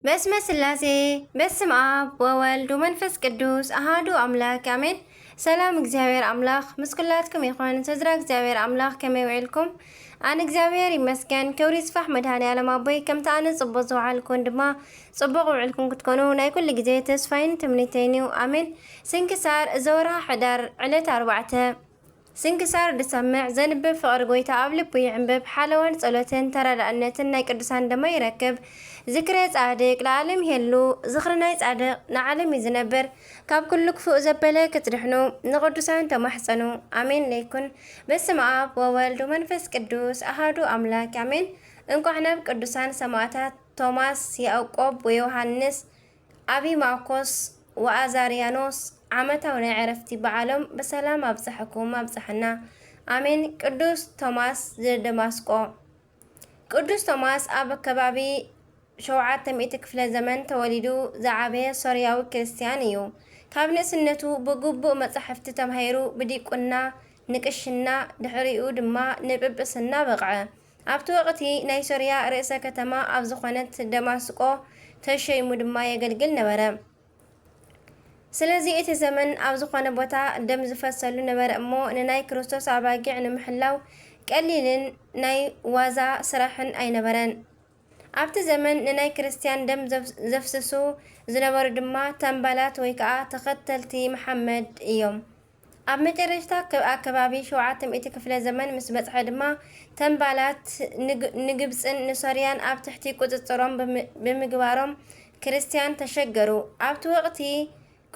በስመ ስላሴ፣ በስም ኣብ ወወልድ ወመንፈስ ቅዱስ ኣሃዱ ኣምላክ ኣሜን። ሰላም እግዚኣብሔር ኣምላኽ ምስ ኩላትኩም ይኹን። ስድራ እግዚኣብሔር ኣምላኽ ከመይ ውዒልኩም? ኣነ እግዚኣብሔር ይመስገን። ክብሪ ይስፋሕ መድኃኔ ዓለም ኣቦይ። ከምቲ ኣነ ጽቡቕ ዝውዓልኩን ድማ ጽቡቕ ውዕልኩም ክትኮኑ ናይ ኩሉ ግዜ ተስፋይን ትምኒተይን እዩ። ኣሜን። ስንክሳር ዘወርሃ ሕዳር ዕለት ኣርባዕተ። ስንክሳር ዝሰምዕ ዘንብብ ፍቕሪ ጎይታ ኣብ ልቡ ይዕንብብ። ሓለዋን ጸሎትን ተረዳእነትን ናይ ቅዱሳን ድማ ይረክብ። ዝክረ ጻድቅ ለዓለም ይሄሉ። ዝኽሪ ናይ ጻድቅ ንዓለም እዩ ዝነብር። ካብ ኩሉ ክፉእ ዘበለ ክትድሕኑ ንቅዱሳን ተማሕጸኑ። ኣሜን ለይኩን። በስመ ኣብ ወወልድ ወመንፈስ ቅዱስ ኣሃዱ ኣምላክ ኣሜን። እንቋዕ ናብ ቅዱሳን ሰማዕታት ቶማስ፣ ያዕቆብ ወዮሃንስ፣ ኣቢማኮስ ወኣዛርያኖስ ዓመታዊ ናይ ዕረፍቲ በዓሎም ብሰላም ኣብጽሐኩም ኣብጽሐና። ኣሜን። ቅዱስ ቶማስ ዘደማስቆ። ቅዱስ ቶማስ ኣብ ከባቢ ሸውዓተ ሚእቲ ክፍለ ዘመን ተወሊዱ ዝዓበየ ሶርያዊ ክርስትያን እዩ። ካብ ንእስነቱ ብግቡእ መጻሕፍቲ ተማሂሩ ብዲቁና ንቅሽና ድሕሪኡ ድማ ንጵጵስና በቕዐ። ኣብቲ ወቕቲ ናይ ሶርያ ርእሰ ከተማ ኣብ ዝኾነት ደማስቆ ተሸይሙ ድማ የገልግል ነበረ። ስለዚ እቲ ዘመን ኣብ ዝኾነ ቦታ ደም ዝፈሰሉ ነበረ እሞ ንናይ ክርስቶስ ኣባጊዕ ንምሕላው ቀሊልን ናይ ዋዛ ስራሕን ኣይነበረን። ኣብቲ ዘመን ንናይ ክርስትያን ደም ዘፍ- ዘፍስሱ ዝነበሩ ድማ ተንባላት ወይ ከዓ ተኸተልቲ መሓመድ እዮም። ኣብ መጨረሽታ ከ- ኣከባቢ ሸውዓተ ሚእቲ ክፍለ ዘመን ምስ በጽሐ ድማ ተንባላት ንግ- ንግብጽን ንሶርያን ኣብ ትሕቲ ቁጽጽሮም ብም- ብምግባሮም ክርስትያን ተሸገሩ። ኣብቲ ወቕቲ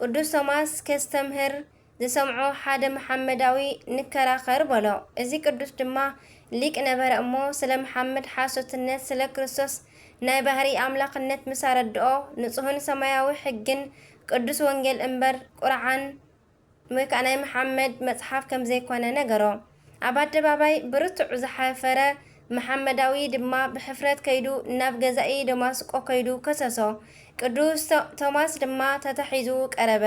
ቅዱስ ቶማስ ከስተምህር ዝሰምዖ ሓደ መሓመዳዊ ንከራኸር በሎ። እዚ ቅዱስ ድማ ሊቅ ነበረ እሞ ስለ መሓመድ ሓሶትነት ስለ ክርስቶስ ናይ ባህሪ ኣምላኽነት ምስ ኣረድኦ ንጹህን ሰማያዊ ሕግን ቅዱስ ወንጌል እምበር ቁርዓን ወይ ከዓ ናይ መሓመድ መጽሓፍ ከም ዘይኮነ ነገሮ። ኣብ ኣደባባይ ብርቱዕ ዝሓፈረ መሓመዳዊ ድማ ብሕፍረት ከይዱ ናብ ገዛኢ ደማስቆ ከይዱ ከሰሶ። ቅዱስ ቶ- ቶማስ ድማ ተታሒዙ ቀረበ።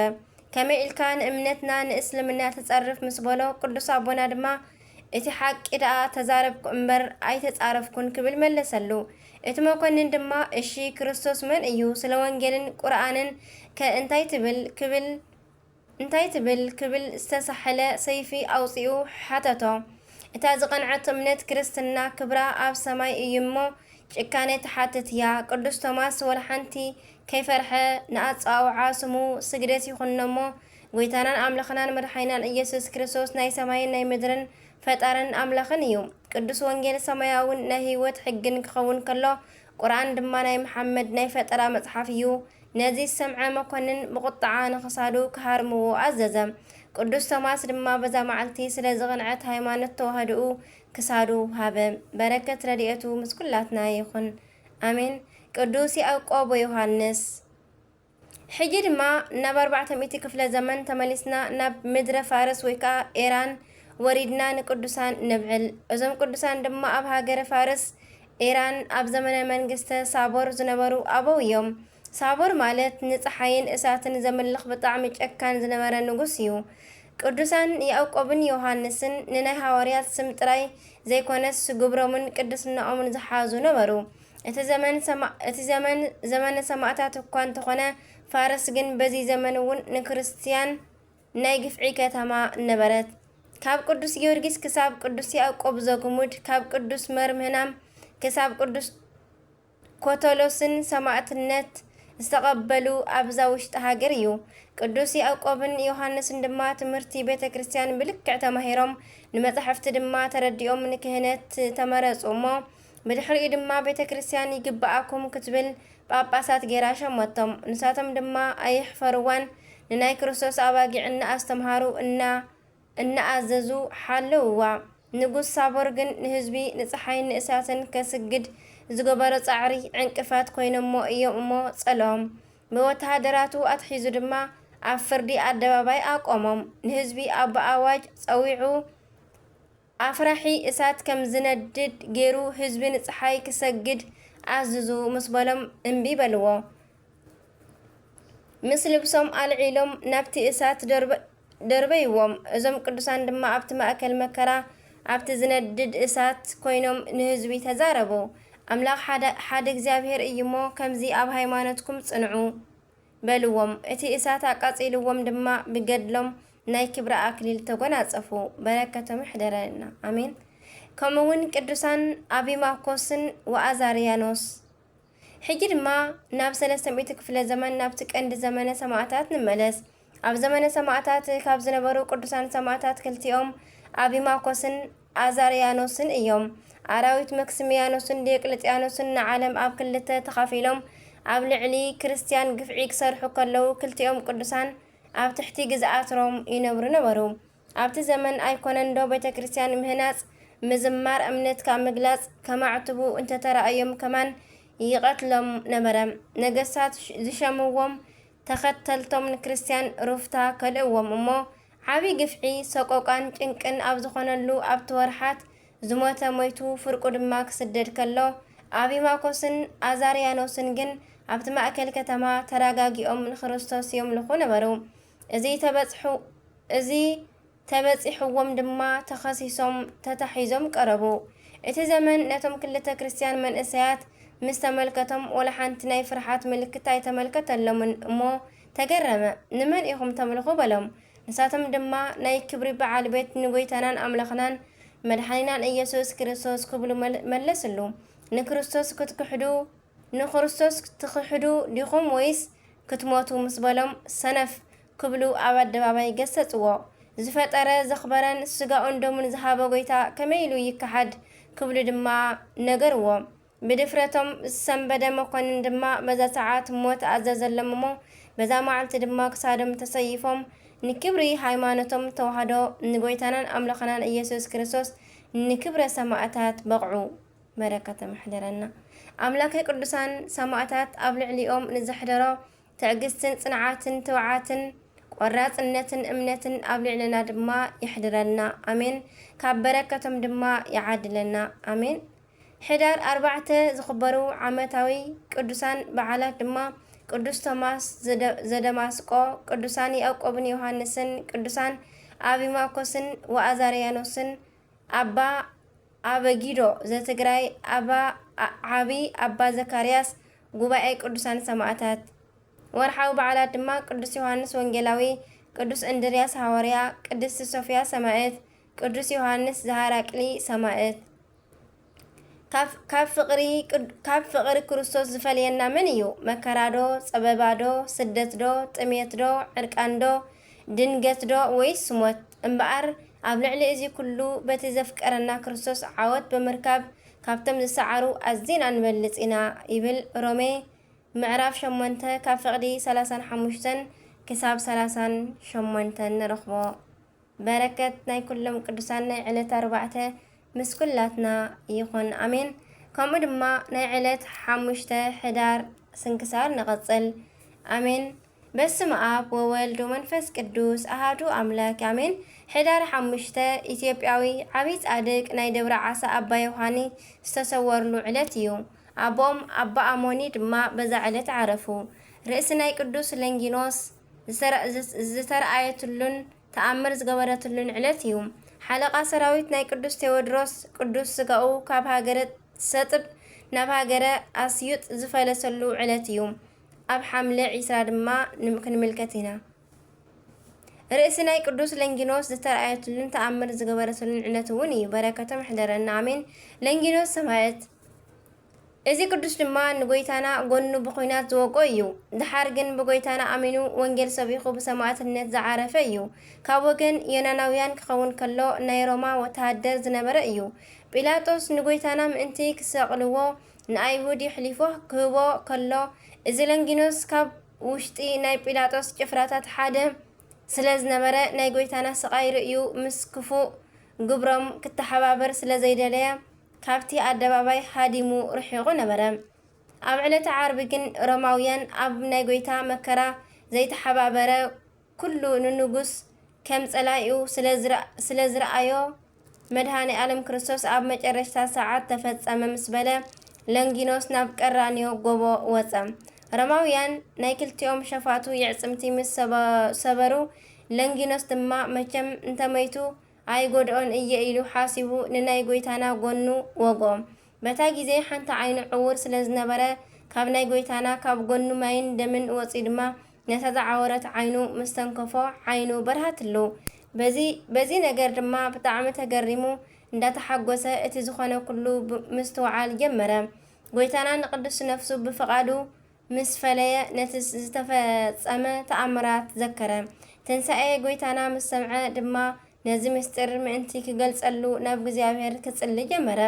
ከመይ ኢልካ ንእምነትና ንእስልምና ትጸርፍ ምስ በሎ ቅዱስ ኣቦና ድማ እቲ ሓቂ ደኣ ተዛረብኩ እምበር ኣይተጻረፍኩን ክብል መለሰሉ። እቲ መኮንን ድማ እሺ ክርስቶስ መን እዩ? ስለ ወንጌልን ቁርኣንን ከ እንታይ ትብል ክብል እንታይ ትብል ክብል ዝተሳሕለ ሰይፊ ኣውጺኡ ሓተቶ። እታ ዝቐንዐት እምነት ክርስትና ክብራ ኣብ ሰማይ እዩ እሞ ጭካኔ ትሓትት እያ። ቅዱስ ቶማስ ወላ ሓንቲ ከይፈርሐ ንኣጸዋውዓ ስሙ ስግደት ይኹኖ እሞ ጎይታናን ኣምላኽናን መድሓኒናን ኢየሱስ ክርስቶስ ናይ ሰማይን ናይ ምድርን ፈጣርን ኣምላኽን እዩ። ቅዱስ ወንጌል ሰማያውን ናይ ህይወት ሕግን ክኸውን ከሎ ቁርኣን ድማ ናይ መሓመድ ናይ ፈጠራ መጽሓፍ እዩ። ነዚ ዝሰምዐ መኮንን ብቑጥዓ ንኽሳዱ ክሃርምዎ ኣዘዘ። ቅዱስ ቶማስ ድማ በዛ መዓልቲ ስለ ዝቕንዐት ሃይማኖት ተዋህዶኡ ክሳዱ ሃበ። በረከት ረድኤቱ ምስ ኩላትና ይኹን። ኣሜን። ቅዱስ ያዕቆብ ወዮሃንስ። ሕጂ ድማ ናብ ኣርባዕተ ሚእቲ ክፍለ ዘመን ተመሊስና ናብ ምድረ ፋርስ ወይ ከዓ ኤራን ወሪድና ንቅዱሳን ነብዕል። እዞም ቅዱሳን ድማ ኣብ ሃገረ ፋርስ፣ ኤራን፣ ኣብ ዘመነ መንግስተ ሳቦር ዝነበሩ ኣበው እዮም። ሳቦር ማለት ንፀሓይን እሳትን ዘምልኽ ብጣዕሚ ጨካን ዝነበረ ንጉስ እዩ። ቅዱሳን ያዕቆብን ዮሃንስን ንናይ ሃዋርያት ስም ጥራይ ዘይኮነስ ግብሮምን ቅድስናኦምን ዝሓዙ ነበሩ። እቲ ዘመን ሰማ- እቲ ዘመን ዘመነ ሰማእታት እኳ እንተኾነ ፋርስ ግን በዚ ዘመን እውን ንክርስትያን ናይ ግፍዒ ከተማ ነበረት። ካብ ቅዱስ ጊዮርጊስ ክሳብ ቅዱስ ያዕቆብ ዘጉሙድ፣ ካብ ቅዱስ መርምህናም ክሳብ ቅዱስ ኮቶሎስን ሰማእትነት ዝተቐበሉ ኣብዛ ውሽጢ ሃገር እዩ። ቅዱስ ያዕቆብን ዮሃንስን ድማ ትምህርቲ ቤተ ክርስቲያን ብልክዕ ተማሂሮም ንመጻሕፍቲ ድማ ተረዲኦም ንክህነት ተመረጹ እሞ ብድሕሪኡ ድማ ቤተ ክርስቲያን ይግብኣኩም ክትብል ጳጳሳት ጌራ ሸመቶም። ንሳቶም ድማ ኣየሕፈርዋን ንናይ ክርስቶስ ኣባጊዕ እናኣስተምሃሩ እና እናኣዘዙ ሓለውዋ። ንጉስ ሳቦር ግን ንህዝቢ ንፀሓይን ንእሳትን ከስግድ ዝገበሮ ፃዕሪ ዕንቅፋት ኮይኖሞ እዮም እሞ ፀልኦም። ብወተሃደራቱ ኣትሒዙ ድማ ኣብ ፍርዲ ኣደባባይ ኣቆሞም። ንህዝቢ ኣብ ብኣዋጅ ፀዊዑ ኣፍራሒ እሳት ከም ዝነድድ ገይሩ ህዝቢ ንፀሓይ ክሰግድ ኣዝዙ ምስ በሎም እምቢ በልዎ። ምስ ልብሶም ኣልዒሎም ናብቲ እሳት ደርበ- ደርበይዎም። እዞም ቅዱሳን ድማ ኣብቲ ማእከል መከራ ኣብቲ ዝነድድ እሳት ኮይኖም ንህዝቢ ተዛረቡ። ኣምላኽ ሓደ እግዚኣብሔር እዩ እሞ፣ ከምዚ ኣብ ሃይማኖትኩም ጽንዑ በልዎም። እቲ እሳት ኣቃጺልዎም ድማ፣ ብገድሎም ናይ ክብሪ ኣክሊል ተጎናጸፉ። በረከቶም ይሕደረና። ኣሜን። ከምኡ እውን ቅዱሳን ኣቢማኮስን ወኣዛርያኖስ። ሕጂ ድማ ናብ ሰለስተ ሚእቲ ክፍለ ዘመን፣ ናብቲ ቀንዲ ዘመነ ሰማእታት ንመለስ። ኣብ ዘመነ ሰማእታት ካብ ዝነበሩ ቅዱሳን ሰማእታት ክልቲኦም ኣቢማኮስን ኣዛርያኖስን እዮም። ኣራዊት መክስሚያኖስን ዲዮቅልጥያኖስን ንዓለም ኣብ ክልተ ተኻፊሎም ኣብ ልዕሊ ክርስትያን ግፍዒ ክሰርሑ ከለዉ፣ ክልቲኦም ቅዱሳን ኣብ ትሕቲ ግዝኣት ሮም ይነብሩ ነበሩ። ኣብቲ ዘመን ኣይኮነንዶ ቤተ ክርስትያን ምህናጽ፣ ምዝማር፣ እምነትካ ምግላጽ ከማዕትቡ እንተተራእዮም ከማን ይቐትሎም ነበረ። ነገስታት ዝሸምዎም ተኸተልቶም ንክርስትያን ሩፍታ ከልእዎም እሞ፣ ዓቢ ግፍዒ፣ ሰቆቃን ጭንቅን ኣብ ዝኾነሉ ኣብቲ ወርሓት ዝሞተ ሞይቱ፣ ፍርቁ ድማ ክስደድ ከሎ፣ ኣቢማኮስን ኣዛርያኖስን ግን ኣብቲ ማእከል ከተማ ተራጋጊኦም ንክርስቶስ የምልኹ ነበሩ። እዚ ተበጽሑ-፣ እዚ ተበጺሕዎም ድማ ተኸሲሶም ተታሒዞም ቀረቡ። እቲ ዘመን ነቶም ክልተ ክርስትያን መንእሰያት ምስ ተመልከቶም፣ ወላ ሓንቲ ናይ ፍርሓት ምልክት ኣይተመልከተሎምን እሞ ተገረመ። "ንመን ኢኹም ተምልኹ?" በሎም። ንሳቶም ድማ፣ "ናይ ክብሪ በዓል ቤት ንጎይታናን ኣምላኽናን መድሓኒናን ኢየሱስ ክርስቶስ" ክብሉ መል-፣ መለስሉ። "ንክርስቶስ ክትክሕዱ፣ ንክርስቶስ ትኽሕዱ ዲኹም ወይስ ክትሞቱ?" ምስ በሎም፣ "ሰነፍ!" ክብሉ ኣብ ኣደባባይ ገሰጽዎ። "ዝፈጠረ ዘኽበረን ስጋኡን ደሙን ዝሃበ ጎይታ ከመይ ኢሉ ይከሓድ?" ክብሉ ድማ ነገርዎ። ብድፍረቶም ዝሰንበደ መኮንን ድማ በዛ ሰዓት ሞት ኣዘዘሎም እሞ፣ በዛ መዓልቲ ድማ ክሳዶም ተሰይፎም ንክብሪ ሃይማኖቶም ተዋህዶ ንጎይታናን ኣምላኽናን ኢየሱስ ክርስቶስ ንክብረ ሰማእታት በቕዑ። በረከቶም ይሕደረና። ኣምላከ ቅዱሳን ሰማእታት ኣብ ልዕሊኦም ንዘሕደሮ ትዕግስትን ጽንዓትን ትብዓትን ቆራጽነትን እምነትን ኣብ ልዕልና ድማ ይሕድረልና። ኣሜን። ካብ በረከቶም ድማ ይዓድለና። ኣሜን። ሕዳር ኣርባዕተ ዝኽበሩ ዓመታዊ ቅዱሳን በዓላት ድማ ቅዱስ ቶማስ ዘደ-፣ ዘደማስቆ፣ ቅዱሳን ያዕቆብን ዮሃንስን፣ ቅዱሳን ኣቢማኮስን ወኣዛርያኖስን፣ ኣባ ኣበጊዶ ዘትግራይ፣ ኣባ ዓ-፣ ዓቢ ኣባ ዘካርያስ፣ ጉባኤ ቅዱሳን ሰማእታት። ወርሓዊ በዓላት ድማ ቅዱስ ዮሃንስ ወንጌላዊ፣ ቅዱስ እንድርያስ ሃዋርያ፣ ቅድስቲ ሶፍያ ሰማእት፣ ቅዱስ ዮሃንስ ዘሃራቅሊ ሰማእት። ካብ፣ ካብ ፍቕሪ ቅድ-፣ ካብ ፍቕሪ ክርስቶስ ዝፈልየና መን እዩ? መከራዶ፣ ጸበባዶ፣ ስደትዶ፣ ጥሜትዶ፣ ዕርቃንዶ፣ ድንገትዶ ወይስ ሞት? እምበኣር ኣብ ልዕሊ እዚ ኩሉ በቲ ዘፍቀረና ክርስቶስ ዓወት ብምርካብ ካብቶም ዝሰዓሩ ኣዚና ንበልጽ ኢና ይብል። ሮሜ ምዕራፍ ሸሞንተ ካብ ፍቕዲ ሰላሳን ሓሙሽተን ክሳብ ሰላሳን ሸሞንተን ንረኽቦ። በረከት ናይ ኩሎም ቅዱሳን ናይ ዕለት ኣርባዕተ ምስ ኩላትና ይኹን። ኣሜን። ከምኡ ድማ ናይ ዕለት ሓሙሽተ ሕዳር ስንክሳር ንቐጽል። ኣሜን። በስመ ኣብ ወወልድ ወመንፈስ ቅዱስ ኣሃዱ ኣምላክ ኣሜን። ሕዳር ሓሙሽተ ኢትዮጵያዊ ዓቢ ጻድቅ ናይ ደብረ ዓሳ ኣባ ዮሃኒ ዝተሰወርሉ ዕለት እዩ። ኣቦኦም ኣባ ኣሞኒ ድማ በዛ ዕለት ዓረፉ። ርእሲ ናይ ቅዱስ ለንጊኖስ ዝተረ-፣ ዝተረኣየትሉን ተኣምር ዝገበረትሉን ዕለት እዩ። ሓለቓ ሰራዊት ናይ ቅዱስ ቴዎድሮስ ቅዱስ ስጋኡ ካብ ሃገረ ሰጥብ ናብ ሃገረ ኣስዩጥ ዝፈለሰሉ ዕለት እዩ። ኣብ ሓምለ ዒስራ ድማ ንም-፣ ክንምልከት ኢና። ርእሲ ናይ ቅዱስ ለንጊኖስ ዝተረኣየትሉን ተኣምር ዝገበረትሉን ዕለት እውን እዩ። በረከቶም ይሕደረና፣ ኣሜን። ለንጊኖስ ሰማዕት። እዚ ቅዱስ ድማ ንጎይታና ጎኑ ብኹናት ዝወግኦ እዩ። ደሓር ግን ብጎይታና ኣሚኑ ወንጌል ሰቢኹ ብሰማዕትነት ዝዓረፈ እዩ። ካብ ወገን ዮናናውያን ክኸውን ከሎ፣ ናይ ሮማ ወተሃደር ዝነበረ እዩ። ጲላጦስ ንጎይታና ምእንቲ ክሰቕልዎ ንኣይሁድ የሕሊፎ ክህቦ ከሎ፣ እዚ ለንጊኖስ ካብ ውሽጢ ናይ ጲላጦስ ጭፍራታት ሓደ ስለ ዝነበረ፣ ናይ ጎይታና ስቓይ ርእዩ ምስ ክፉእ ግብሮም ክተሓባበር ስለ ዘይደለየ፣ ካብቲ ኣደባባይ ሃዲሙ ርሒቑ ነበረ። ኣብ ዕለተ ዓርቢ ግን ሮማውያን ኣብ ናይ ጎይታ መከራ ዘይተሓባበረ ኩሉ ንንጉስ ከም ጸላኢኡ ስለ ዝረ-፣ ስለ ዝረኣዮ፣ መድሃኔ ኣለም ክርስቶስ ኣብ መጨረሽታ ሰዓት ተፈጸመ ምስ በለ፣ ለንጊኖስ ናብ ቀራንዮ ጎቦ ወጸ። ሮማውያን ናይ ክልቲኦም ሸፋቱ የዕጽምቲ ምስ ሰበ-፣ ሰበሩ፣ ለንጊኖስ ድማ መቸም እንተመይቱ ኣይጎድኦን እየ ኢሉ ሓሲቡ ንናይ ጎይታና ጎኑ ወግኦ። በታ ግዜ ሓንቲ ዓይኑ ዕውር ስለ ዝነበረ፣ ካብ ናይ ጐይታና ካብ ጐኑ ማይን ደምን ወጺኡ ድማ ነታ ዝዓወረት ዓይኑ ምስ ተንከፎ፣ ዓይኑ በርሃትሉ። በዚ በዚ ነገር ድማ ብጣዕሚ ተገሪሙ እንዳተሓጎሰ፣ እቲ ዝኾነ ኩሉ ብ-፣ ምስትውዓል ጀመረ። ጐይታና ንቅድስቲ ነፍሱ ብፍቓዱ ምስ ፈለየ፣ ነቲ ዝተፈጸመ ተኣምራት ዘከረ። ትንሳኤ ጐይታና ምስ ሰምዐ ድማ፣ ነዚ ምስጢር ምእንቲ ክገልጸሉ ናብ እግዚኣብሔር ክጽሊ ጀመረ።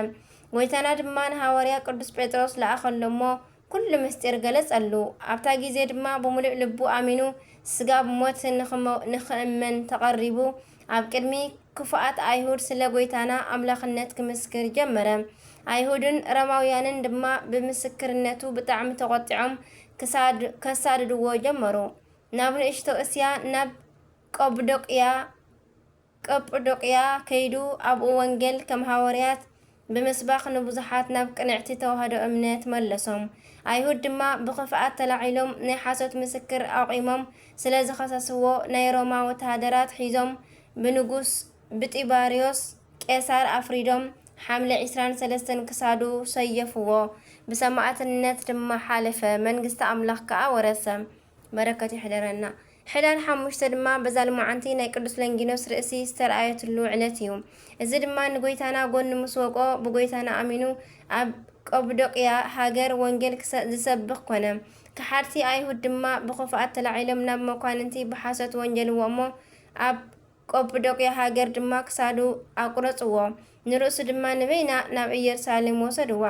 ጐይታና ድማ ንሃዋርያ ቅዱስ ጴጥሮስ ለኣኸሉ እሞ፣ ኩሉ ምስጢር ገለጸሉ። ኣብታ ግዜ ድማ ብምሉእ ልቡ ኣሚኑ፣ ስጋ ብሞት ንኽመ-፣ ንኽእመን ተቐሪቡ፣ ኣብ ቅድሚ ክፉኣት ኣይሁድ ስለ ጐይታና ኣምላኽነት ክምስክር ጀመረ። ኣይሁድን ሮማውያንን ድማ ብምስክርነቱ ብጣዕሚ ተቖጢዖም ክሳድ-፣ ከሳድድዎ ጀመሩ። ናብ ንእሽቶ እስያ፣ ናብ ቀብዶቅያ፣ ቀጳዶቅያ ከይዱ ኣብኡ ወንጌል ከም ሃዋርያት ብምስባኽ ንብዙሓት ናብ ቅንዕቲ ተዋህዶ እምነት መለሶም። ኣይሁድ ድማ ብኽፍኣት ተላዒሎም ናይ ሓሶት ምስክር ኣቑሞም ስለ ዝኸሰስዎ ናይ ሮማ ወተሃደራት ሒዞም ብንጉስ ብጢባርዮስ ቄሳር ኣፍሪዶም ሓምለ ዒስራን ሰለስተን ክሳዱ ሰየፍዎ። ብሰማእትነት ድማ ሓለፈ፣ መንግስቲ ኣምላኽ ከኣ ወረሰ። በረከቱ ይሕደረና። ሕዳር ሓሙሽተ ድማ በዛ ልማዓንቲ ናይ ቅዱስ ለንጊኖስ ርእሲ ዝተርኣየትሉ ዕለት እዩ። እዚ ድማ ንጎይታና ጎኑ ምስ ወቆ ብጎይታና ኣሚኑ ኣብ ቀብዶቅያ ሃገር ወንጌል ክሰ-፣ ዝሰብኽ ኮነ። ከሓድቲ ኣይሁድ ድማ ብኽፉኣት ተላዒሎም ናብ መኳንንቲ ብሓሶት ወንጀልዎ እሞ ኣብ ቆጵዶቅያ ሃገር ድማ ክሳዱ ኣቁረጽዎ። ንርእሱ ድማ ንበይና ናብ ኢየሩሳሌም ወሰድዋ።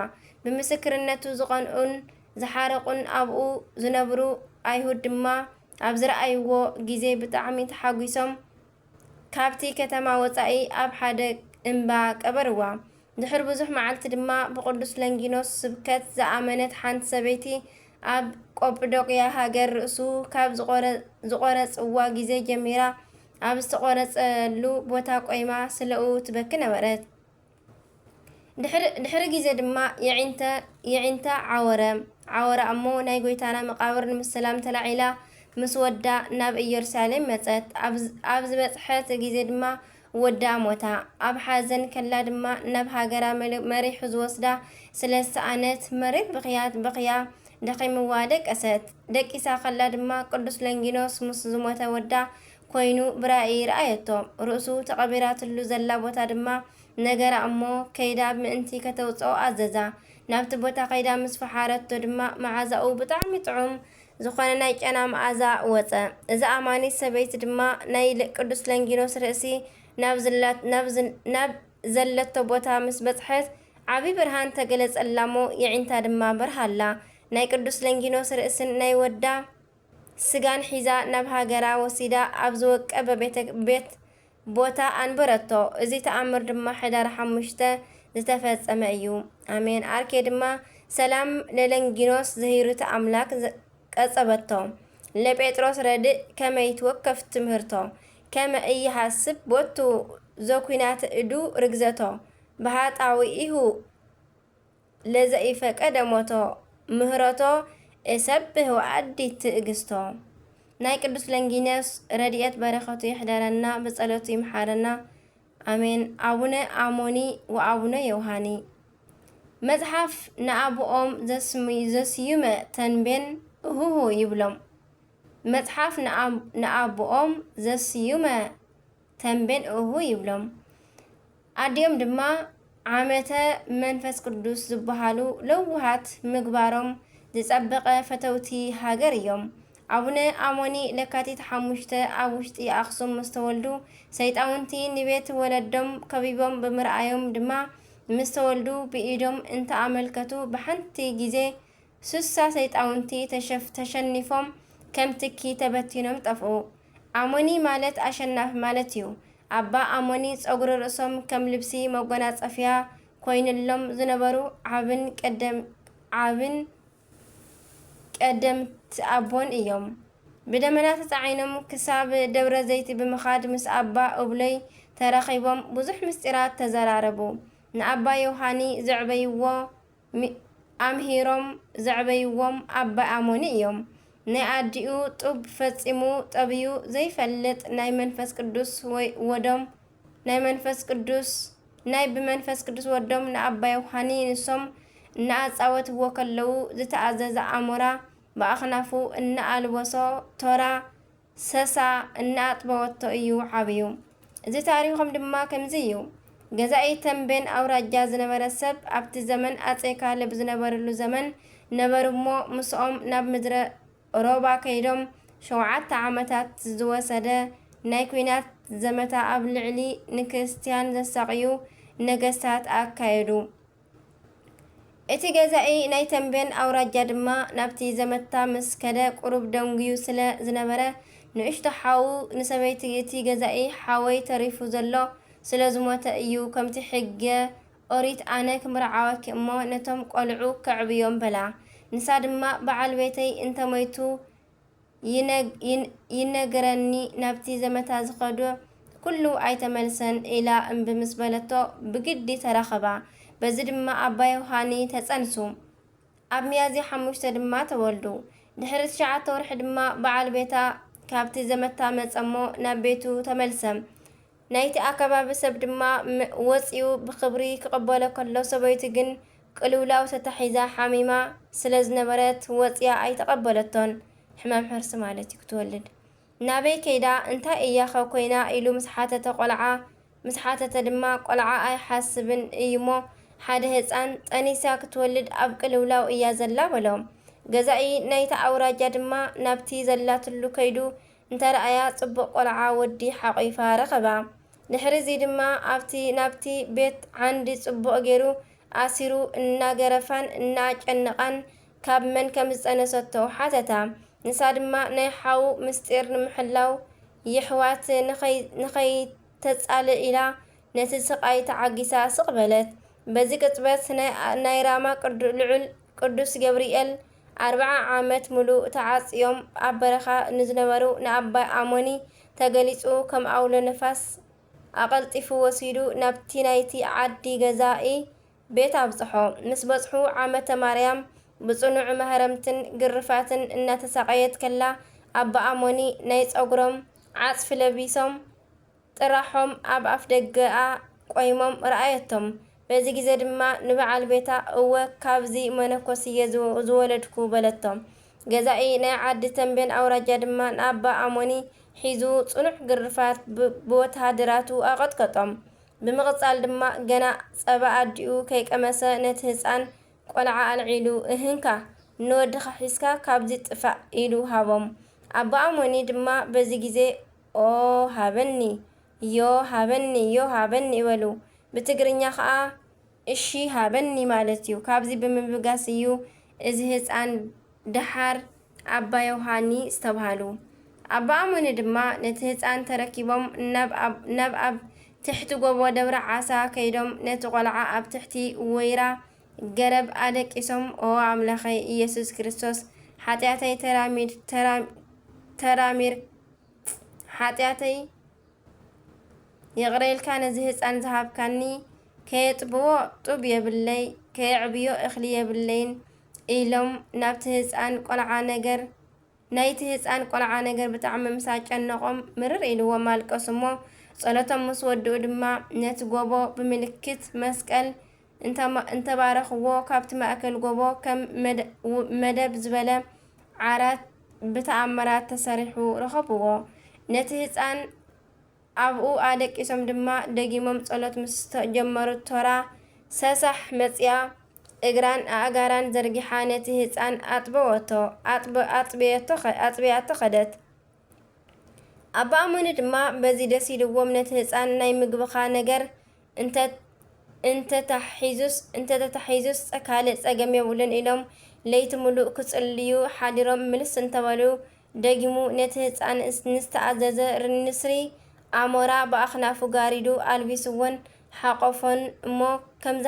ብምስክርነቱ ዝቐንኡን ዝሓረቑን ኣብኡ ዝነብሩ ኣይሁድ ድማ ኣብ ዝረኣይዎ ግዜ ብጣዕሚ ተሓጒሶም፣ ካብቲ ከተማ ወጻኢ ኣብ ሓደ እምባ ቀበርዋ። ድሕሪ ብዙሕ መዓልቲ ድማ ብቅዱስ ለንጊኖስ ስብከት ዝኣመነት ሓንቲ ሰበይቲ ኣብ ቆጵዶቅያ ሃገር ርእሱ ካብ ዝቆረ-፣ ዝቆረጽዋ ግዜ ጀሚራ ኣብ ዝተቆረጸሉ ቦታ ቆይማ ስለኡ ትበኪ ነበረት። ድሕሪ፣ ድሕሪ ግዜ ድማ የዒንተ-፣ የዒንታ ዓወረ። ዓወራ እሞ ናይ ጎይታና መቃብር ንምስላም ተላዒላ ምስ ወዳ ናብ ኢየሩሳሌም መጸት። ኣብ ዝ-፣ ኣብ ዝበጽሐት ግዜ ድማ ወዳ ሞታ። ኣብ ሓዘን ከላ ድማ ናብ ሃገራ መል-፣ መሪሑ ዝወስዳ ስለ ዝሰኣነት መሪር ብኽያት በኽያ ደኺምዋ ደቀሰት። ደቂሳ ከላ ድማ ቅዱስ ለንጊኖስ ምስ ዝሞተ ወዳ ኮይኑ ብራእይ ረኣየቶ። ርእሱ ተቐቢራትሉ ዘላ ቦታ ድማ ነገራ እሞ ከይዳ ምእንቲ ከተውጽኦ ኣዘዛ። ናብቲ ቦታ ከይዳ ምስ ፈሓረቶ ድማ መዓዛኡ ብጣዕሚ ጥዑም ዝኾነ ናይ ጨና መኣዛ ወጸ። እዛ ኣማኒት ሰበይቲ ድማ ናይ ል-፣ ቅዱስ ለንጊኖስ ርእሲ ናብ ዝላት-፣ ናብ ዝን-፣ ናብ ዘለቶ ቦታ ምስ በጽሐት ዓቢ ብርሃን ተገለጸላ እሞ የዒንታ ድማ በርሃላ። ናይ ቅዱስ ለንጊኖስ ርእስን ናይ ወዳ ስጋን ሒዛ ናብ ሃገራ ወሲዳ ኣብ ዝወቀበ ቤተ-፣ ቤት ቦታ ኣንበረቶ። እዚ ተኣምር ድማ ሕዳር ሓሙሽተ ዝተፈጸመ እዩ። ኣሜን። ኣርኬ ድማ ሰላም ለለንጊኖስ ዘሂሩተ ኣምላክ ዘ-፣ ቀጸበቶ። ለጴጥሮስ ረድእ ከመ ይትወከፍ ትምህርቶ፣ ከመ ኢይሃስብ ቦቱ ዘኩናተ እዱ ርግዘቶ፣ ብሃጣውኢሁ ለዘኢፈቀደ ሞቶ፣ ምህረቶ እሰብህ ወኣዲ ትእግስቶ። ናይ ቅዱስ ለንጊኖስ ረድኤት በረከቱ ይሕደረና፣ ብጸሎቱ ይምሓረና። ኣሜን። ኣቡነ ኣሞኒ ወኣቡነ ዮሃኒ። መጽሓፍ ንኣቦኦም ዘስሙ-፣ ዘስዩመ ተንቤን እሁሁ ይብሎም። መጽሓፍ ንኣብ-፣ ንኣቦኦም ዘስዩመ ተንቤን እሁ ይብሎም። ኣዲኦም ድማ ዓመተ መንፈስ ቅዱስ ዝበሃሉ ለውሃት ምግባሮም ዝጸበቐ ፈተውቲ ሃገር እዮም። ኣቡነ ኣሞኒ ለካቲት ሓሙሽተ ኣብ ውሽጢ ኣኽሱም ምስ ተወልዱ፣ ሰይጣውንቲ ንቤት ወለዶም ከቢቦም ብምርኣዮም ድማ፣ ምስ ተወልዱ ብኢዶም እንተኣመልከቱ፣ ብሓንቲ ግዜ ሱሳ ሰይጣውንቲ ተሸፍ-፣ ተሸኒፎም ከም ትኪ ተበቲኖም ጠፍኡ። ኣሞኒ ማለት ኣሸናፊ ማለት እዩ። ኣባ ኣሞኒ ጸጉሪ ርእሶም ከም ልብሲ መጎናጸፍያ ኮይንሎም ዝነበሩ ዓብን ቀደም-፣ ዓብን ቀደምት ኣቦን እዮም። ብደመና ተጻዒኖም ክሳብ ደብረ ዘይቲ ብምኻድ ምስ ኣባ እብሎይ ተራኺቦም ብዙሕ ምስጢራት ተዘራረቡ። ንኣባ ዮሃኒ ዘዕበይዎ ሚ-፣ ኣምሂሮም ዘዕበይዎም ኣባ ኣሞኒ እዮም። ናይ ኣዲኡ ጡብ ፈጺሙ ጠብዩ ዘይፈልጥ ናይ መንፈስ ቅዱስ ወይ ወዶም ናይ መንፈስ ቅዱስ ናይ ብመንፈስ ቅዱስ ወዶም ንኣባ ዮሃኒ ንሶም እናኣጻወትዎ ከለዉ ዝተኣዘዘ ኣሞራ ብኣኽናፉ እናኣልበሶ ቶራ ሰሳ እናኣጥበወቶ እዩ ዓብዩ። እዚ ታሪኾም ድማ ከምዚ እዩ። ገዛኢ ተምቤን ኣውራጃ ዝነበረ ሰብ ኣብቲ ዘመን ኣጼ ካሌብ ዝነበርሉ ዘመን ነበሩ እሞ ምስኦም ናብ ምድረ ሮባ ከይዶም ሸውዓተ ዓመታት ዝወሰደ ናይ ኲናት ዘመታ ኣብ ልዕሊ ንክርስትያን ዘሳቕዩ ነገስታት ኣካየዱ። እቲ ገዛኢ ናይ ተምቤን ኣውራጃ ድማ ናብቲ ዘመታ ምስ ከደ ቁሩብ ደንጉዩ ስለ ዝነበረ ንእሽቶ ሓዉ ንሰበይቲ እቲ ገዛኢ ሓወይ ተሪፉ ዘሎ ስለ ዝሞተ እዩ ከምቲ ሕገ ኦሪት ኣነ ክምርዓወኪ እሞ ነቶም ቆልዑ ከዕብዮም በላ። ንሳ ድማ በዓል ቤተይ እንተሞይቱ ይነግ- ይን- ይነግረኒ ናብቲ ዘመታ ዝኸዶ ኩሉ ኣይተመልሰን ኢላ እምቢ ምስ በለቶ ብግዲ ተራኸባ። በዚ ድማ ኣባ ዮሃኒ ተጸንሱ። ኣብ ሚያዝያ ሓሙሽተ ድማ ተወልዱ። ድሕሪ ትሽዓተ ወርሒ ድማ በዓል ቤታ ካብቲ ዘመታ መጸሞ ናብ ቤቱ ተመልሰ። ናይቲ ኣከባቢ ሰብ ድማ ም- ወጺኡ ብኽብሪ ክቕበሎ ከሎ ሰበይቱ ግን ቅልውላው ተታሒዛ ሓሚማ ስለ ዝነበረት ወጺኣ ኣይተቐበለቶን። ሕማም ሕርሲ ማለት እዩ ክትወልድ። ናበይ ከይዳ እንታይ እያ ኸ ኮይና ኢሉ ምስ ሓተተ ቆልዓ ምስ ሓተተ ድማ ቆልዓ ኣይሓስብን እዩሞ ሓደ ህፃን ጠኒሳ ክትወልድ ኣብ ቅልውላው እያ ዘላ በሎ። ገዛኢ ናይቲ ኣውራጃ ድማ ናብቲ ዘላትሉ ከይዱ እንተረኣያ ጽቡቕ ቆልዓ ወዲ ሓቒፋ ረኸባ። ድሕሪ እዚ ድማ ኣብቲ ናብቲ ቤት ዓንዲ ጽቡቕ ገይሩ ኣሲሩ እናገረፋን እናጨነቓን ካብ መን ከም ዝጸነሰቶ ሓተታ። ንሳ ድማ ናይ ሓው ምስጢር ንምሕላው የሕዋት ንኸይ- ንኸይተጻልእ ኢላ ነቲ ስቓይ ተዓጊሳ ስቕ በለት። በዚ ቅጽበት ናይ- ናይ ራማ ቅዱ- ልዑል ቅዱስ ገብርኤል ኣርብዓ ዓመት ምሉእ ተዓጽዮም ኣብ በረኻ ንዝነበሩ ንኣባ ኣሞኒ ተገሊጹ ከም ኣውሎ ነፋስ ኣቐልጢፉ ወሲዱ ናብቲ ናይቲ ዓዲ ገዛኢ ቤት ኣብጽሖ። ምስ በጽሑ ዓመተ ማርያም ብጽኑዕ ማህረምትን ግርፋትን እናተሳቐየት ከላ ኣባ ኣሞኒ ናይ ጸጉሮም ዓጽፊ ለቢሶም ጥራሖም ኣብ ኣፍ ደገኣ ቆይሞም ረኣየቶም። በዚ ግዜ ድማ ንበዓል ቤታ እወ ካብዚ መነኮስየ ዝወ- ዝወለድኩ በለቶ። ገዛኢ ናይ ዓዲ ተምቤን ኣውራጃ ድማ ንኣባ ኣሞኒ ሒዙ ጽኑዕ ግርፋት ብ- ብወተሃደራቱ ኣቐጥቀጦም። ብምቕጻል ድማ ገና ጸባ ኣዲኡ ከይቀመሰ ነቲ ህጻን ቆልዓ ኣልዒሉ እህንካ ንወድኻ ሒዝካ ካብዚ ጥፋእ ኢሉ ሃቦም። ኣባ ኣሞኒ ድማ በዚ ግዜ ኦ ሃበኒ ዮ ሃበኒ ዮ ሃበኒ ይበሉ። ብትግርኛ ኸኣ እሺ ሃበኒ ማለት እዩ። ካብዚ ብምብጋስ እዩ እዚ ህፃን ደሓር ኣባ ዮሃኒ ዝተብሃሉ። ኣባ ኣሞኒ ድማ ነቲ ህፃን ተረኪቦም ናብ ኣብ- ናብ ኣብ ትሕቲ ጎቦ ደብረ ዓሳ ከይዶም ነቲ ቆልዓ ኣብ ትሕቲ ወይራ ገረብ ኣደቂሶም ኦ ኣምላኸይ ኢየሱስ ክርስቶስ ሓጢኣተይ ተራሚድ ተራም- ተራሚር ሓጢኣተይ ይቕረ ኢልካ ነዚ ህፃን ዝሃብካኒ ከየጥብዎ ጡብ የብለይ ከየዕብዮ እኽሊ የብለይን ኢሎም ናብቲ ህፃን ቆልዓ ነገር ናይቲ ህፃን ቆልዓ ነገር ብጣዕሚ ምስ ኣጨነቖም ምርር ኢልዎም ኣለቀሱ እሞ ጸሎቶም ምስ ወድኡ ድማ ነቲ ጎቦ ብምልክት መስቀል እንተባረኽዎ ካብቲ ማእከል ጎቦ ከም መደብ ዝበለ ዓራት ብተኣምራት ተሰሪሑ ረኸብዎ። ነቲ ህፃን ኣብኡ ኣደቂሶም ድማ ደጊሞም ጸሎት ምስ ጀመሩ ቶራ ሰሳሕ መጽያ እግራን ኣእጋራን ዘርጊሓ ነቲ ህጻን ኣጥበወቶ ኣጥበያቶ ከደት። ኣባ ኣሞኒ ድማ በዚ ደስ ኢልዎም ነቲ ህጻን ናይ ምግብኻ ነገር እንተ እንተተታሒዙስ እንተተታሒዙስ ካልእ ጸገም የብሉን ኢሎም ለይቲ ምሉእ ክጽልዩ ሓዲሮም ምልስ እንተበሉ ደጊሙ ነቲ ህጻን ንዝተኣዘዘ ንስሪ ኣሞራ ብኣኽናፉ ጋሪዱ ኣልቢስዎን ሓቆፎን እሞ ከምዚ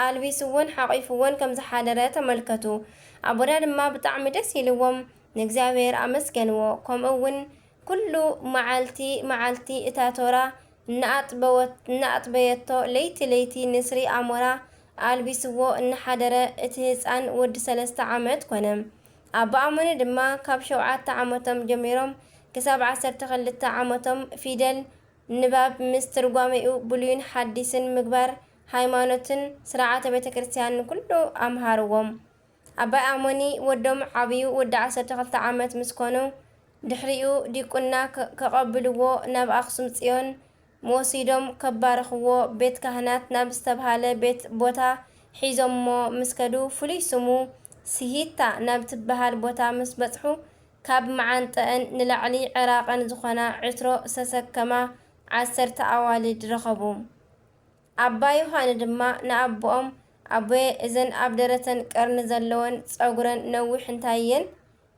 ኣልቢስዎን ሓቒፍዎን ከም ዝሓደረ ተመልከቱ። ኣቦና ድማ ብጣዕሚ ደስ ኢልዎም ንእግዚኣብሔር ኣመስገንዎ። ከምኡ እውን ኩሉ መዓልቲ መዓልቲ እታ ቶራ እናኣጥበየቶ ለይቲ ለይቲ ንስሪ ኣሞራ ኣልቢስዎ እናሓደረ እቲ ህፃን ወዲ ሰለስተ ዓመት ኮነ። ኣቦ ኣሞኒ ድማ ካብ ሸውዓተ ዓመቶም ጀሚሮም ክሳብ ዓሰርተ ክልተ ዓመቶም ፊደል ንባብ ምስ ትርጓሜኡ ብሉይን ሓዲስን ምግባር ሃይማኖትን ስርዓተ ቤተ ክርስቲያንን ኩሉ ኣምሃርዎም። ኣባይ ኣሞኒ ወዶም ዓብዩ ወዲ ዓሰርተ ክልተ ዓመት ምስ ኮኑ፣ ድሕሪኡ ዲቁና ከ-፣ ከቐብልዎ ናብ ኣኽሱም ጽዮን ወሲዶም ከባርኽዎ፣ ቤት ካህናት ናብ ዝተብሃለ ቤት ቦታ ሒዞሞ ምስ ከዱ፣ ፍሉይ ስሙ ስሂታ ናብ ትበሃል ቦታ ምስ በጽሑ፣ ካብ መዓንጠአን ንላዕሊ ዕራቐን ዝኾና ዕትሮ ዝተሰከማ ዓሰርተ ኣዋልድ ረኸቡ። ኣባ ዮሃኒ ድማ ንኣቦኦም፣ ኣቦየ፣ እዘን ኣብ ደረተን ቀርኒ ዘለወን ጸጉረን ነዊሕ እንታይ እየን?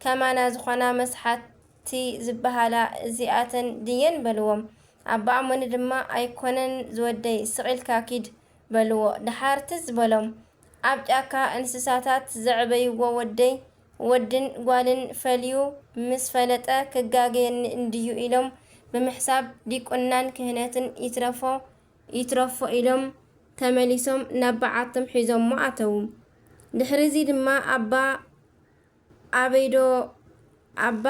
ከማና ዝኾና መስሓቲ ዝበሃላ እዚኣተን ድየን? በልዎም። ኣባ ኣሞኒ ድማ፣ ኣይኮነን ዝወደይ፣ ስቕ ኢልካ ኪድ፣ በልዎ። ደሓር ትዝ በሎም። ኣብ ጫካ እንስሳታት ዘዕበይዎ ወደይ፣ ወድን ጓልን ፈልዩ ምስ ፈለጠ ክጋገየኒ እንድዩ ኢሎም ብምሕሳብ፣ ዲቁናን ክህነትን ይትረፎ ይትረፎ ኢሎም ተመሊሶም ናብ በዓቶም ሒዞሞ ኣተዉ። ድሕሪ እዚ ድማ ኣባ ኣበይዶ፣ ኣባ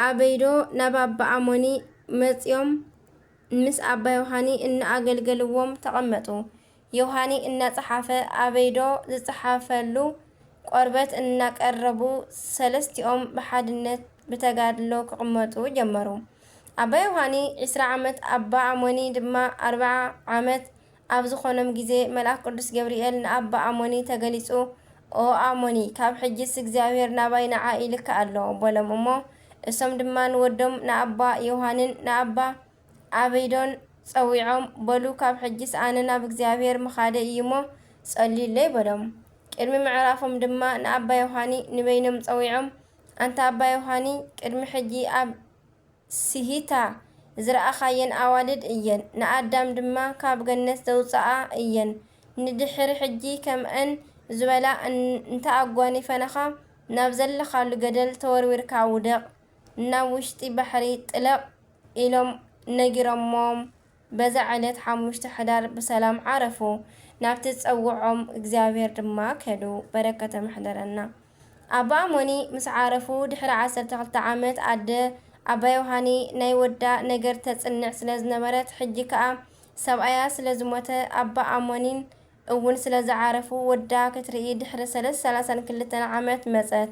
ኣበይዶ ናብ ኣባ ኣሞኒ መጺኦም ምስ ኣባ ዮሃኒ እናኣገልገልዎም ተቐመጡ። ዮሃኒ እናጸሓፈ፣ ኣበይዶ ዝጸሓፈሉ ቆርበት እናቀረቡ፣ ሰለስቲኦም ብሓድነት ብተጋድሎ ክቕመጡ ጀመሩ። ኣባ ዮሃኒ ዕስራ ዓመት፣ ኣባ ኣሞኒ ድማ ኣርብዓ ዓመት ኣብ ዝኾኖም ግዜ፣ መልኣክ ቅዱስ ገብርኤል ንኣባ ኣሞኒ ተገሊጹ፣ "ኦ ኣሞኒ፣ ካብ ሕጂስ እግዚኣብሔር ናባይ ንዓ ኢልካ ኣሎ" በሎም እሞ፣ እሶም ድማ ንወዶም ንኣባ ዮሃንን ንኣባ ኣበይዶን ጸዊዖም፣ "በሉ፣ ካብ ሕጂስ ኣነ ናብ እግዚኣብሔር ምኻደ እዩ እሞ፣ ጸልዩለይ" በሎም። ቅድሚ ምዕራፎም ድማ ንኣባ ዮሃኒ ንበይኖም ጸዊዖም፣ "ኣንታ ኣባ ዮሃኒ፣ ቅድሚ ሕጂ ኣብ ስሂታ ዝረኣኻየን ኣዋልድ እየን፣ ንኣዳም ድማ ካብ ገነት ዘውጽኣ እየን። ንድሕሪ ሕጂ ከምአን ዝበላ እን-፣ እንተኣጓኒፈናኻ፣ ናብ ዘለኻሉ ገደል ተወርዊርካ ውደቕ፣ ናብ ውሽጢ ባሕሪ ጥለቕ" ኢሎም ነጊሮሞም፣ በዛ ዕለት ሓሙሽተ ሕዳር ብሰላም ዓረፉ። ናብቲ ዝጸውዖም እግዚኣብሔር ድማ ከዱ። በረከቶም ይሕደረና። ኣባ ኣሞኒ ምስ ዓረፉ ድሕሪ ዓሰርተ ክልተ ዓመት፣ ኣደ ኣባ ዮሃኒ ናይ ወዳ ነገር ተጽንዕ ስለ ዝነበረት፣ ሕጂ ከኣ ሰብኣያ ስለ ዝሞተ፣ ኣባ ኣሞኒን እውን ስለ ዝዓረፉ፣ ወዳ ክትርኢ ድሕሪ ሰለስተ፣ ሰላሳን ክልተን ዓመት መጸት።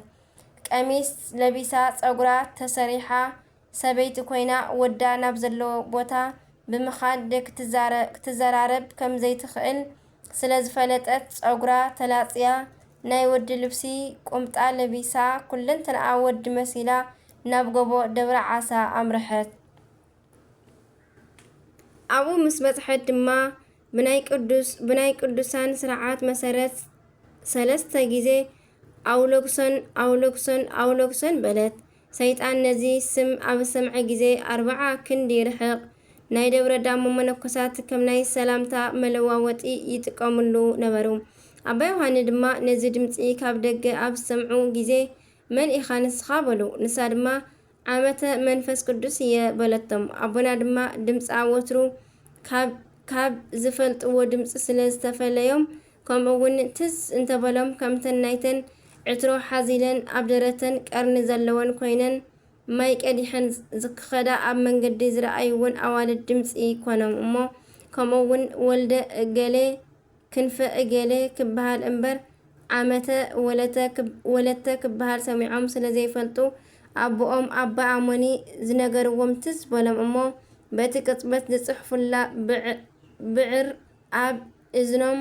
ቀሚስ ለቢሳ፣ ጸጉራ ተሰሪሓ፣ ሰበይቲ ኮይና፣ ወዳ ናብ ዘለዎ ቦታ ብምኻድ ክትዛረ-፣ ክትዘራረብ ከም ዘይትኽእል ስለ ዝፈለጠት፣ ጸጉራ ተላጽያ፣ ናይ ወዲ ልብሲ ቁምጣ ለቢሳ፣ ኩለንተንኣ ወዲ መሲላ ናብ ጎቦ ደብረ ዓሳ ኣምርሐት። ኣብኡ ምስ በጽሐት ድማ ብናይ ቅዱስ-፣ ብናይ ቅዱሳን ስርዓት መሰረት ሰለስተ ግዜ ኣውሎግሶን፣ ኣውሎግሶን፣ ኣውሎግሶን በለት። ሰይጣን ነዚ ስም ኣብ ዝሰምዐ ግዜ ኣርብዓ ክንዲ ይርሕቕ። ናይ ደብረ ዳሞ መነኮሳት ከም ናይ ሰላምታ መለዋወጢ ይጥቀምሉ ነበሩ። ኣባ ዮሃኒ ድማ ነዚ ድምጺ ካብ ደገ ኣብ ዝሰምዑ ግዜ፣ "መን ኢኻ ንስኻ?" በሉ። ንሳ ድማ፣ "ዓመተ መንፈስ ቅዱስ እየ" በለቶም። ኣቦና ድማ፣ ድምጻ ወትሩ ካብ፣ ካብ ዝፈልጥዎ ድምጺ ስለ ዝተፈለዮም፣ ከምኡ እውን ትዝ እንተበሎም፣ ከምተን ናይተን ዕትሮ ሓዚለን ኣብ ደረተን ቀርኒ ዘለወን ኮይነን፣ ማይ ቀዲሐን ዝክኸዳ ኣብ መንገዲ ዝረኣይወን ኣዋልድ ድምጺ ኮኖም እሞ፣ ከምኡ እውን ወልደ እገሌ ክንፈ እገሌ ክበሃል እምበር፣ ዓመተ ወለተ ክብ-፣ ወለተ ክበሃል ሰሚዖም ስለ ዘይፈልጡ፣ ኣቦኦም ኣባ ኣሞኒ ዝነገርዎም ትዝ በሎም እሞ፣ በቲ ቅጽበት ዝጽሕፉላ ብዕ-፣ ብዕር ኣብ እዝኖም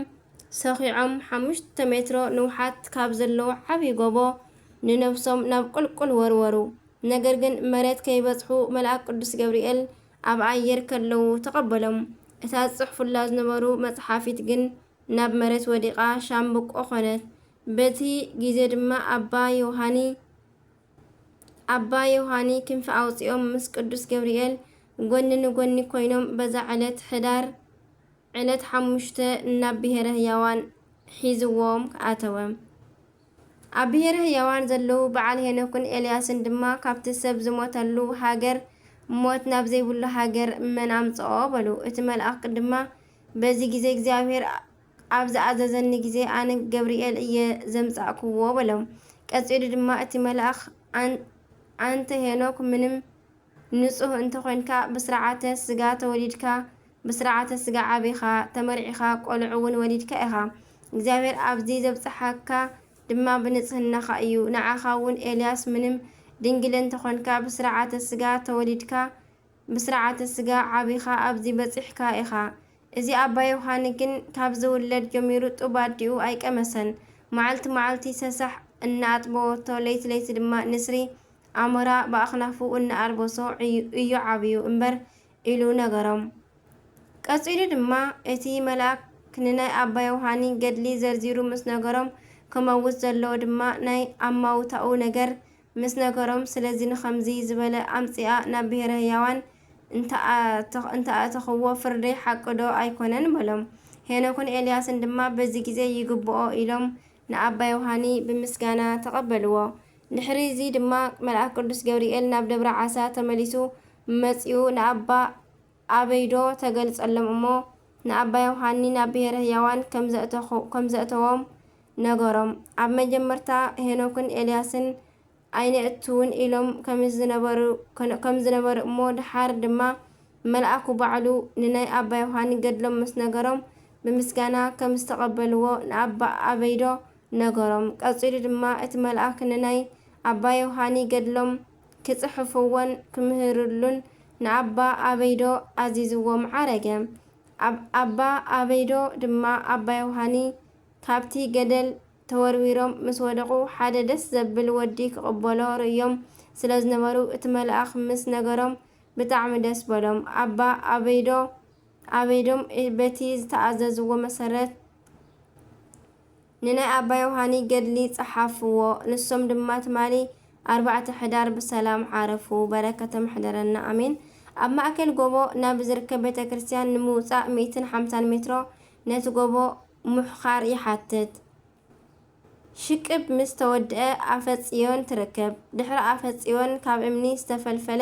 ሰኺዖም፣ ሓሙሽተ ሜትሮ ንውሓት ካብ ዘለዎ ዓብዪ ጎቦ ንነብሶም ናብ ቁልቁል ወርወሩ። ነገር ግን መሬት ከይበጽሑ መልኣክ ቅዱስ ገብርኤል ኣብ ኣየር ከለዉ ተቐበሎም። እታ ዝጽሕፉላ ዝነበሩ መጽሓፊት ግን ናብ መሬት ወዲቓ ሻምብቆ ኾነት። በቲ ግዜ ድማ ኣባ ዮሃኒ፣ ኣባ ዮሃኒ ክንፊ ኣውጺኦም ምስ ቅዱስ ገብርኤል ጎኒ ንጎኒ ኮይኖም በዛ ዕለት ሕዳር ዕለት ሓሙሽተ ናብ ብሄረ ህያዋን ሒዝዎም ኣተወ። ኣብ ብሄረ ህያዋን ዘለዉ በዓል ሄኖክን ኤልያስን ድማ፣ "ካብቲ ሰብ ዝሞተሉ ሃገር ሞት ናብ ዘይብሉ ሃገር መን ኣምጽኦ?" በሉ። እቲ መልኣኽ ድማ፣ "በዚ ግዜ እግዚኣብሔር ኣብ ዝኣዘዘኒ ግዜ ኣነ ገብርኤል እየ ዘምጻእክዎ" በሎም። ቀጺሉ ድማ እቲ መልኣኽ፣ ኣን-፣ ኣንተ ሄኖክ፣ ምንም ንጹህ እንተኾንካ፣ ብስርዓተ ስጋ ተወሊድካ፣ ብስርዓተ ስጋ ዓቢኻ፣ ተመርዒኻ፣ ቆልዑ እውን ወሊድካ ኢኻ። እግዚኣብሔር ኣብዚ ዘብጽሓካ ድማ ብንጽህናኻ እዩ። ንዓኻ እውን ኤልያስ ምንም ድንግል እንተኾንካ፣ ብስርዓተ ስጋ ተወሊድካ፣ ብስርዓተ ስጋ ዓቢኻ ኣብዚ በጺሕካ ኢኻ። እዚ ኣባ ዮሃኒ ግን ካብ ዝውለድ ጀሚሩ ጡብ ኣዲኡ ኣይቀመሰን። መዓልቲ መዓልቲ ሰሳሕ እናኣጥበወቶ፣ ለይቲ ለይቲ ድማ ንስሪ ኣሞራ ብኣኽናፉ እናኣልበሶ እዩ፣ እዩ ዓብዩ እምበር ኢሉ ነገሮም። ቀጺሉ ድማ እቲ መልኣክ ንናይ ኣባ ዮሃኒ ገድሊ ዘርዚሩ ምስ ነገሮም፣ ክመውት ዘለዎ ድማ ናይ ኣማውታኡ ነገር ምስ ነገሮም፣ ስለዚ ንኸምዚ ዝበለ ኣምጺኣ ናብ ብሔረ ህያዋን እንተኣተ-፣ እንተኣተኽዎ ፍርደይ ሓቂ ዶ ኣይኮነን? በሎም። ሄኖክን ኤልያስን ድማ በዚ ግዜ ይግብኦ ኢሎም ንኣባ ዮሃኒ ብምስጋና ተቐበልዎ። ድሕሪ እዚ ድማ መልኣክ ቅዱስ ገብርኤል ናብ ደብረ ዓሳ ተመሊሱ መጺኡ ንኣባ ኣበይዶ ተገልጸሎም እሞ ንኣባ ዮሃኒ ናብ ብሔረ ህያዋን ከም ዘእተኹ-፣ ከም ዘእተዎም ነገሮም። ኣብ መጀመርታ ሄኖክን ኤልያስን ኣይነእትውን ኢሎም ከም ዝነበሩ፣ ከም ዝነበሩ እሞ ድሓር ድማ መልኣኩ ባዕሉ ንናይ ኣባ ዮሃኒ ገድሎም ምስ ነገሮም ብምስጋና ከም ዝተቐበልዎ ንኣባ ኣበይዶ ነገሮም። ቀጺሉ ድማ እቲ መልኣክ ንናይ ኣባ ዮሃኒ ገድሎም ክጽሕፍዎን ክምህርሉን ንኣባ ኣበይዶ ኣዚዝዎም ዓረገ። ኣብ-፣ ኣባ ኣበይዶ ድማ ኣባ ዮሃኒ ካብቲ ገደል ተወርዊሮም ምስ ወደቑ፣ ሓደ ደስ ዘብል ወዲ ክቕበሎ ርእዮም ስለ ዝነበሩ፣ እቲ መልኣኽ ምስ ነገሮም ብጣዕሚ ደስ በሎም። ኣባ ኣበይዶ፣ ኣበይዶም በቲ ዝተኣዘዝዎ መሰረት ንናይ ኣባ ዮሃኒ ገድሊ ጸሓፍዎ። ንሶም ድማ ትማሊ ኣርባዕተ ሕዳር ብሰላም ዓረፉ። በረከቶም ሕደረና፣ ኣሜን። ኣብ ማእከል ጎቦ ናብ ዝርከብ ቤተ ክርስቲያን ንምውጻእ ሚእትን ሓምሳን ሜትሮ ነቲ ጎቦ ምሕኻር ይሓትት። ሽቅብ ምስ ተወድአ ኣፈ ጽዮን ትርከብ። ድሕሪ ኣፈ ጽዮን ካብ እምኒ ዝተፈልፈለ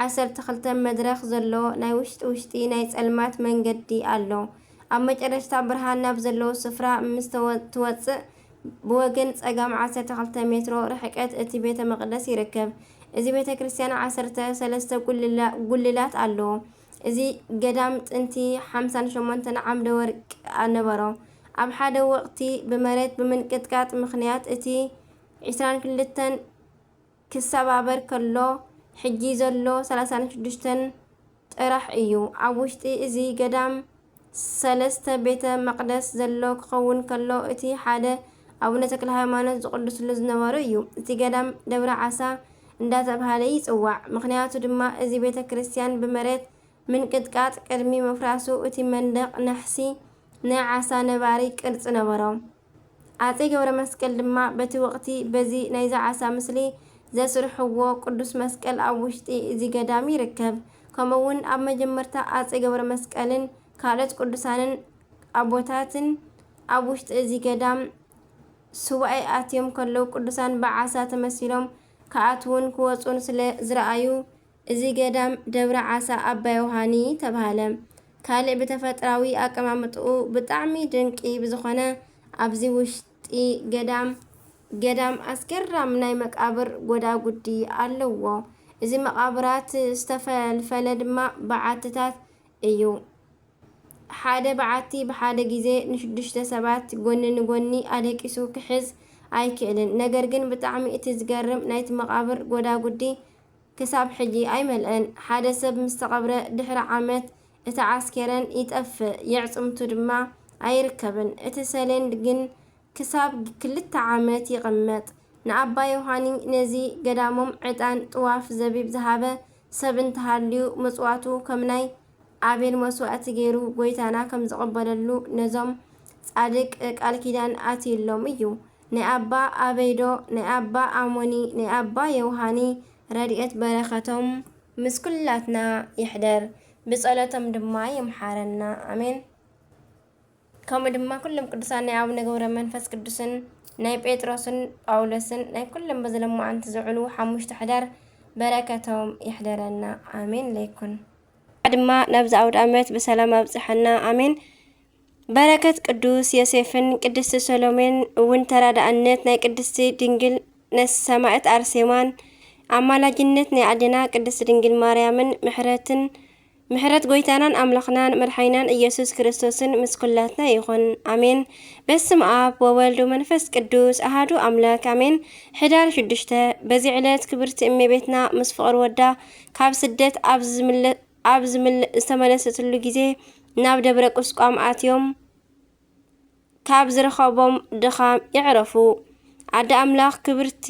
ዓሰርተ ክልተ መድረኽ ዘሎ ናይ ውሽጢ ውሽጢ ናይ ጸልማት መንገዲ ኣሎ። ኣብ መጨረሽታ ብርሃን ናብ ዘለዎ ስፍራ ምስ ተወ-፣ ትወጽእ፣ ብወገን ጸጋም ዓሰርተ ክልተ ሜትሮ ርሕቀት እቲ ቤተ መቕደስ ይርከብ። እዚ ቤተ ክርስቲያን ዓሰርተ ሰለስተ ጉልላ-፣ ጉልላት ኣለዎ። እዚ ገዳም ጥንቲ ሓምሳን ሸሞንተን ዓምደ ወርቂ ነበሮ። ኣብ ሓደ ወቕቲ ብመሬት ብምንቅጥቃጥ ምኽንያት እቲ ዒስራን ክልተን ክሰባበር ከሎ፣ ሕጂ ዘሎ ሰላሳን ሽዱሽተን ጥራሕ እዩ። ኣብ ውሽጢ እዚ ገዳም ሰለስተ ቤተ መቕደስ ዘሎ ክኸውን ከሎ፣ እቲ ሓደ ኣቡነ ተክለ ሃይማኖት ዝቕድስሉ ዝነበሩ እዩ። እቲ ገዳም ደብረ ዓሳ እንዳተብሃለ ይጽዋዕ። ምኽንያቱ ድማ እዚ ቤተ ክርስቲያን ብመሬት ምንቅጥቃጥ ቅድሚ ምፍራሱ እቲ መንደቕ ናሕሲ ናይ ዓሳ ነባሪ ቅርጺ ነበሮ። ኣጼ ገብረ መስቀል ድማ በቲ ወቕቲ በዚ ናይዚ ዓሳ ምስሊ ዘስርሕዎ ቅዱስ መስቀል ኣብ ውሽጢ እዚ ገዳም ይርከብ። ከምኡ እውን ኣብ መጀመርታ ኣጼ ገብረ መስቀልን ካልኦት ቅዱሳንን ኣቦታትን ኣብ ውሽጢ እዚ ገዳም ሱባኤ ኣትዮም ከለዉ ቅዱሳን ብዓሳ ተመሲሎም ክኣትዉን ክወጹን ስለ ዝረኣዩ እዚ ገዳም ደብረ ዓሳ ኣባ ዮሃኒ ተባህለ። ካልእ ብተፈጥራዊ ኣቀማምጥኡ ብጣዕሚ ድንቂ ብዝኾነ ኣብዚ ውሽጢ ገዳም፣ ገዳም ኣስገራሚ ናይ መቃብር ጎዳጉዲ ኣለዎ። እዚ መቃብራት ዝተፈልፈለ ድማ በዓትታት እዩ። ሓደ በዓቲ ብሓደ ግዜ ንሽዱሽተ ሰባት ጎኒ ንጎኒ ኣደቂሱ ክሕዝ ኣይክእልን። ነገር ግን ብጣዕሚ እቲ ዝገርም ናይቲ መቃብር ጎዳጉዲ ክሳብ ሕጂ ኣይመልአን። ሓደ ሰብ ምስ ተቐብረ ድሕሪ ዓመት እቲ ዓስኬረን ይጠፍእ፣ የዕጽምቱ ድማ ኣይርከብን። እቲ ሰሌን ግን ክሳብ ክልተ ዓመት ይቕመጥ። ንኣባ ዮሃኒ ነዚ ገዳሞም ዕጣን፣ ጥዋፍ፣ ዘቢብ ዝሃበ ሰብ እንተሃልዩ፣ ምጽዋቱ ከም ናይ ኣቤል መስዋእቲ ገይሩ ጐይታና ከም ዝቕበለሉ ነዞም ጻድቅ ቃል ኪዳን ኣትዩሎም እዩ። ናይ ኣባ ኣበይዶ፣ ናይ ኣባ ኣሞኒ፣ ናይ ኣባ ዮሃኒ ረድኤት በረኸቶም ምስ ኩላትና ይሕደር፣ ብጸሎቶም ድማ ይምሓረና። ኣሜን። ከምኡ ድማ ኩሎም ቅዱሳን ናይ ኣቡነ ገብረ መንፈስ ቅዱስን ናይ ጴጥሮስን ጳውሎስን ናይ ኩሎም በዚ ለማዓንቲ ዝውዕሉ ሓሙሽተ ሕዳር በረከቶም ይሕደረና። ኣሜን ለይኩን። ድማ ናብዚ ኣውደ ኣመት ብሰላም ኣብጽሐና። ኣሜን። በረከት ቅዱስ ዮሴፍን ቅድስቲ ሰሎሜን እውን ተራዳእነት ናይ ቅድስቲ ድንግል ነስ ሰማዕት ኣርሴማን ኣማላጅነት ናይ ኣዴና ቅድስት ድንግል ማርያምን ምሕረትን ምሕረት ጎይታናን ኣምላኽናን መድሓኒናን ኢየሱስ ክርስቶስን ምስ ኩላትና ይኹን። ኣሜን። በስመ ኣብ ወወልድ ወመንፈስ ቅዱስ ኣሃዱ ኣምላክ ኣሜን። ሕዳር ሽዱሽተ በዚ ዕለት ክብርቲ እመቤትና ምስ ፍቕር ወዳ ካብ ስደት ኣብ ዝምለ-፣ ኣብ ዝምለ-፣ ዝተመለሰትሉ ግዜ ናብ ደብረ ቁስቋም ኣትዮም ካብ ዝረኸቦም ድኻም ይዕረፉ። ኣደ ኣምላኽ ክብርቲ፣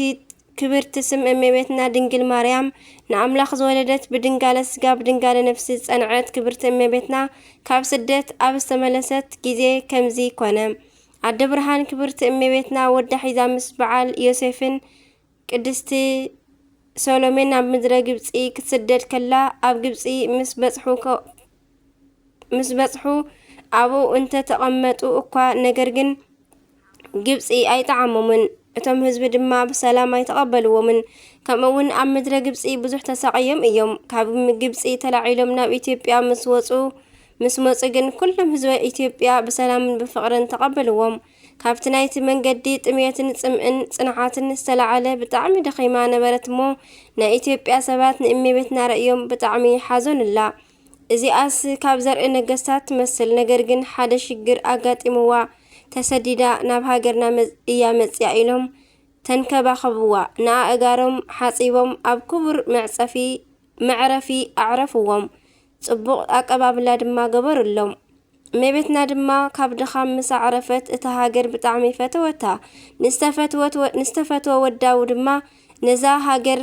ክብርቲ ስም እመቤትና ድንግል ማርያም ንኣምላኽ ዝወለደት ብድንጋለ ስጋ ብድንጋለ ነፍሲ ዝጸንዐት ክብርቲ እመቤትና ካብ ስደት ኣብ ዝተመለሰት ግዜ ከምዚ ኮነ። ኣደ ብርሃን ክብርቲ እመቤትና ወዳ ሒዛ ምስ በዓል ዮሴፍን ቅድስቲ ሰሎሜን ናብ ምድረ ግብጺ ክትስደድ ከላ ኣብ ግብጺ ምስ በጽሑ ከ-፣ ምስ በጽሑ ኣብኡ እንተ ተቐመጡ እኳ፣ ነገር ግን ግብጺ ኣይጠዓሞምን። እቶም ህዝቢ ድማ ብሰላም ኣይተቐበልዎምን። ከምኡ እውን ኣብ ምድረ ግብጺ ብዙሕ ተሳቕዮም እዮም። ካብ ግብጺ ተላዒሎም ናብ ኢትዮጵያ ምስ ወጹ፣ ምስ መጹ ግን ኩሎም ህዝበ ኢትዮጵያ ብሰላምን ብፍቕርን ተቐበልዎም። ካብቲ ናይቲ መንገዲ ጥሜትን ጽምእን ጽንዓትን ዝተላዓለ ብጣዕሚ ደኺማ ነበረት እሞ፣ ናይ ኢትዮጵያ ሰባት ንእመቤትና ረእዮም ብጣዕሚ ሓዘኑላ። እዚኣስ ካብ ዘርኢ ነገስታት ትመስል፣ ነገር ግን ሓደ ሽግር ኣጋጢምዋ ተሰዲዳ ናብ ሃገርና መጽ-፣ እያ መጽያ ኢሎም ተንከባኸብዋ። ንኣእጋሮም ሓጺቦም ኣብ ክቡር መዕጸፊ፣ መዕረፊ ኣዕረፍዎም። ጽቡቕ ኣቀባብላ ድማ ገበሩሎም። እመቤትና ድማ ካብ ድኻም ምስ ኣዕረፈት እታ ሃገር ብጣዕሚ ፈተወታ። ንዝተፈትወት ወ-፣ ንዝተፈትወ ወዳው ድማ ነዛ ሃገር፣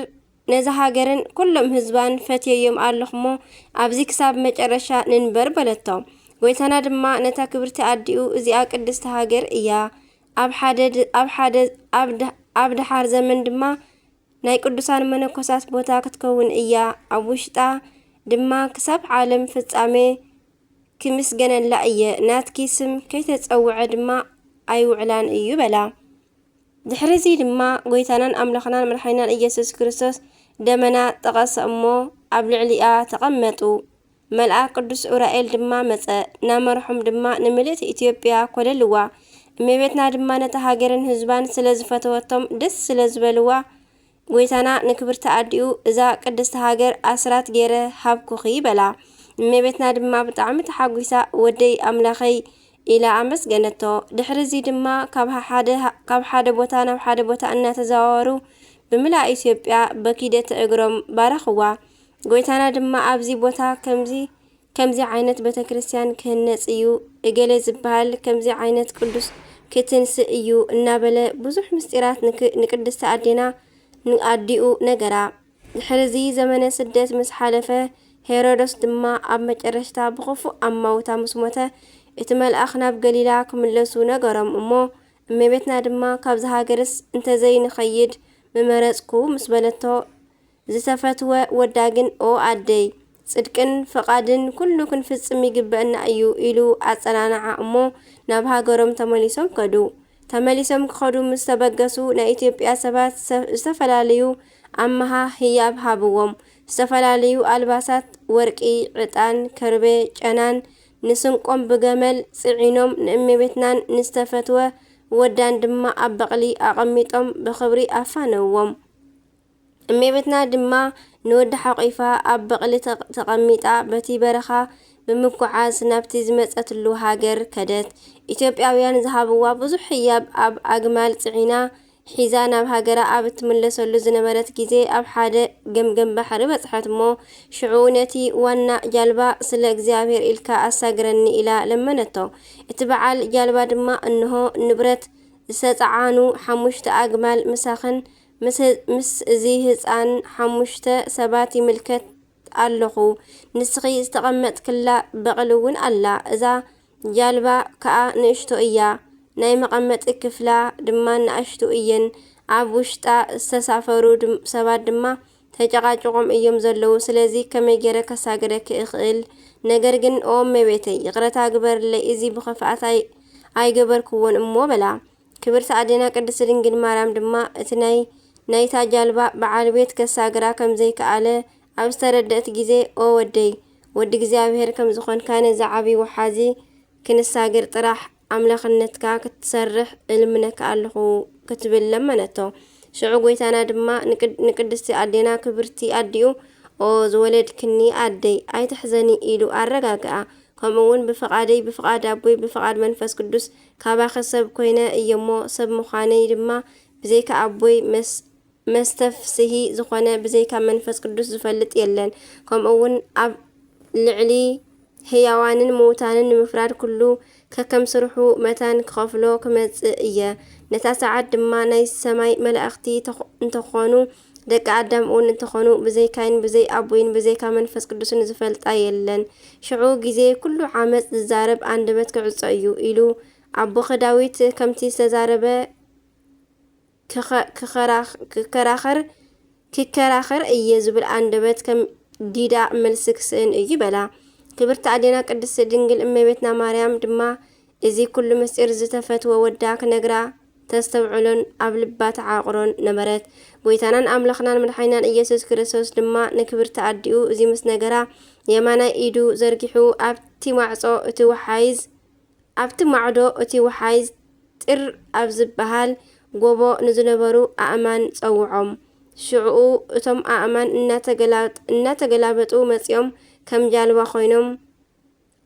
ነዛ ሃገርን ኩሎም ህዝባን ፈትየዮም ኣለኹ እሞ ኣብዚ ክሳብ መጨረሻ ንንበር በለቶ። ጎይታና ድማ ነታ ክብርቲ ኣዲኡ እዚኣ ቅድስቲ ሃገር እያ። ኣብ ሓደ ድ-፣ ኣብ ሓደ፣ ኣብ ድ-፣ ኣብ ድሓር ዘመን ድማ ናይ ቅዱሳን መነኮሳት ቦታ ክትከውን እያ። ኣብ ውሽጣ ድማ ክሳብ ዓለም ፍጻሜ ክምስገነላ እየ። ናትኪ ስም ከይተጸውዐ ድማ ኣይውዕላን እዩ በላ። ድሕሪ እዚ ድማ ጎይታናን ኣምላኽናን መድሓኒናን ኢየሱስ ክርስቶስ ደመና ጠቐሰ እሞ ኣብ ልዕሊኣ ተቐመጡ። መልኣክ ቅዱስ ዑራኤል ድማ መጸ፣ ናመርሖም ድማ ንምልእቲ ኢትዮጵያ ኮለልዋ። እመቤትና ድማ ነታ ሃገርን ህዝባን ስለ ዝፈተወቶም ደስ ስለ ዝበልዋ፣ ጎይታና ንክብርቲ ኣዲኡ፣ "እዛ ቅድስቲ ሃገር ኣስራት ገይረ ሃብኩኺ" በላ። እመቤትና ድማ ብጣዕሚ ተሓጒሳ፣ "ወደይ ኣምላኸይ" ኢላ ኣመስገነቶ። ድሕሪ እዚ ድማ ካብ ሓደ፣ ካብ ሓደ ቦታ ናብ ሓደ ቦታ እናተዘዋወሩ ብምልኣ ኢትዮጵያ በኪደተ እግሮም ባረኽዋ። ጎይታና ድማ ኣብዚ ቦታ ከምዚ፣ ከምዚ ዓይነት ቤተ ክርስቲያን ክህነጽ እዩ፣ እገሌ ዝበሃል ከምዚ ዓይነት ቅዱስ ክትንስእ እዩ እናበለ ብዙሕ ምስጢራት ንክ-፣ ንቅድስቲ ኣዴና ንኣዲኡ ነገራ። ድሕሪ እዚ ዘመነ ስደት ምስ ሓለፈ፣ ሄሮዶስ ድማ ኣብ መጨረሽታ ብኽፉእ ኣማውታ ምስ ሞተ፣ እቲ መልኣኽ ናብ ገሊላ ክምለሱ ነገሮም እሞ፣ እመቤትና ድማ፣ "ካብዚ ሃገርስ እንተዘይንኸይድ ምመረጽኩ" ምስ በለቶ፣ ዝተፈትወ ወዳ ግን፣ "ኦ ኣደይ፣ ጽድቅን ፍቓድን ኩሉ ክንፍጽም ይግበአና እዩ" ኢሉ ኣጸናንዓ እሞ፣ ናብ ሃገሮም ተመሊሶም ከዱ። ተመሊሶም ክኸዱ ምስ ተበገሱ፣ ናይ ኢትዮጵያ ሰባት ሰ-፣ ዝተፈላለዩ ኣመሃ ህያብ ሃብዎም። ዝተፈላለዩ ኣልባሳት፣ ወርቂ፣ ዕጣን፣ ከርቤ፣ ጨናን፣ ንስንቆም ብገመል ጽዒኖም ንእመቤትናን ንዝተፈትወ ወዳን ድማ ኣብ በቕሊ ኣቐሚጦም ብኽብሪ ኣፋነውዎም። እመቤትና ድማ ንወዳ ሓቒፋ ኣብ በቕሊ ተቕ-፣ ተቐሚጣ በቲ በረኻ ብምጉዓዝ ናብቲ ዝመጸትሉ ሃገር ከደት። ኢትዮጵያውያን ዝሃብዋ ብዙሕ ህያብ ኣብ ኣግማል ጽዒና ሒዛ ናብ ሃገራ ኣብ እትምለሰሉ ዝነበረት ግዜ ኣብ ሓደ ገምገም ባሕሪ በጽሐት እሞ ሽዑ ነቲ ዋና ጃልባ "ስለ እግዚኣብሔር ኢልካ ኣሳግረኒ" ኢላ ለመነቶ። እቲ በዓል ጃልባ ድማ "እንሆ ንብረት ዝተጸዓኑ ሓሙሽተ ኣግማል ምሳኽን ምስ፣ ምስ እዚ ህጻን ሓሙሽተ ሰባት ይምልከት ኣለኹ። ንስኺ ዝተቐመጥክላ በቕሊ እውን ኣላ። እዛ ጃልባ ከኣ ንእሽቶ እያ። ናይ መቐመጢ ክፍላ ድማ ንኣሽቱ እየን። ኣብ ውሽጣ ዝተሳፈሩ ድም-፣ ሰባት ድማ ተጨቃጭቆም እዮም ዘለዉ። ስለዚ ከመይ ገይረ ከሳግረኪ እኽእል? ነገር ግን ኦ እመቤተይ፣ ይቕረታ ግበርለይ፣ እዚ ብኽፍኣት ኣይ-፣ ኣይገበርክዎን እሞ" በላ። ክብርቲ ኣዴና ቅድስቲ ድንግል ማርያም ድማ እቲ ናይ፣ ናይታ ጃልባ በዓል ቤት ከሳግራ ከም ዘይከኣለ ኣብ ዝተረደእት ግዜ፣ "ኦ ወደይ፣ ወዲ እግዚኣብሔር ከም ዝኾንካ ነዚ ዓብዪ ወሓዚ ክንሳገር ጥራሕ ኣምላኽነትካ ክትሰርሕ እልምነካ ኣለኹ" ክትብል ለመነቶ። ሽዑ ጎይታና ድማ ንቅድ-፣ ንቅድስቲ ኣዴና ክብርቲ ኣዲኡ፣ "ኦ ዝወለድክኒ ኣደይ፣ ኣይትሕዘኒ" ኢሉ ኣረጋግኣ። ከምኡ እውን "ብፍቓደይ፣ ብፍቓድ ኣቦይ፣ ብፍቓድ መንፈስ ቅዱስ ካባኺ ሰብ ኮይነ እየሞ፣ ሰብ ምዃነይ ድማ ብዘይካ ኣቦይ መስ-፣ መስተፍስሂ ዝኾነ ብዘይካ መንፈስ ቅዱስ ዝፈልጥ የለን። ከምኡ እውን ኣብ ልዕሊ ህያዋንን ምዉታንን ንምፍራድ ኩሉ ከከም ስርሑ መታን ክኸፍሎ ክመጽእ እየ። ነታ ሰዓት ድማ ናይ ሰማይ መላእኽቲ ተኾ-፣ እንተኾኑ፣ ደቂ ኣዳም እውን እንተኾኑ፣ ብዘይካይን ብዘይ ኣቦይን ብዘይካ መንፈስ ቅዱስን ዝፈልጣ የለን። ሽዑ ግዜ ኩሉ ዓመጽ ዝዛረብ ኣንደበት ክዕጾ እዩ" ኢሉ ኣቦኺ ዳዊት ከምቲ ዝተዛረበ ክኸ-፣ ክኸራኽ-፣ ክከራኸር፣ ክከራኸር እየ ዝብል ኣንደበት ከም ዲዳ መልሲ ክስእን እዩ በላ። ክብርቲ ኣዴና ቅድስቲ ድንግል እመቤትና ማርያም ድማ እዚ ኩሉ ምስጢር ዝተፈትወ ወዳ ክነግራ ተስተውዕሎን ኣብ ልባ ተዓቕሮን ነበረት። ጎይታናን ኣምላኽናን መድሓኒናን ኢየሱስ ክርስቶስ ድማ ንክብርቲ ኣዲኡ እዚ ምስ ነገራ፣ የማናይ ኢዱ ዘርጊሑ ኣብቲ ማዕጾ እቲ ወሓይዝ፣ ኣብቲ ማዕዶ እቲ ወሓይዝ ጥር ኣብ ዝበሃል ጎቦ ንዝነበሩ ኣእማን ጸውዖም። ሽዑኡ እቶም ኣእማን እናተገላ-፣ እናተገላበጡ መጺኦም ከም ጃልባ ኮይኖም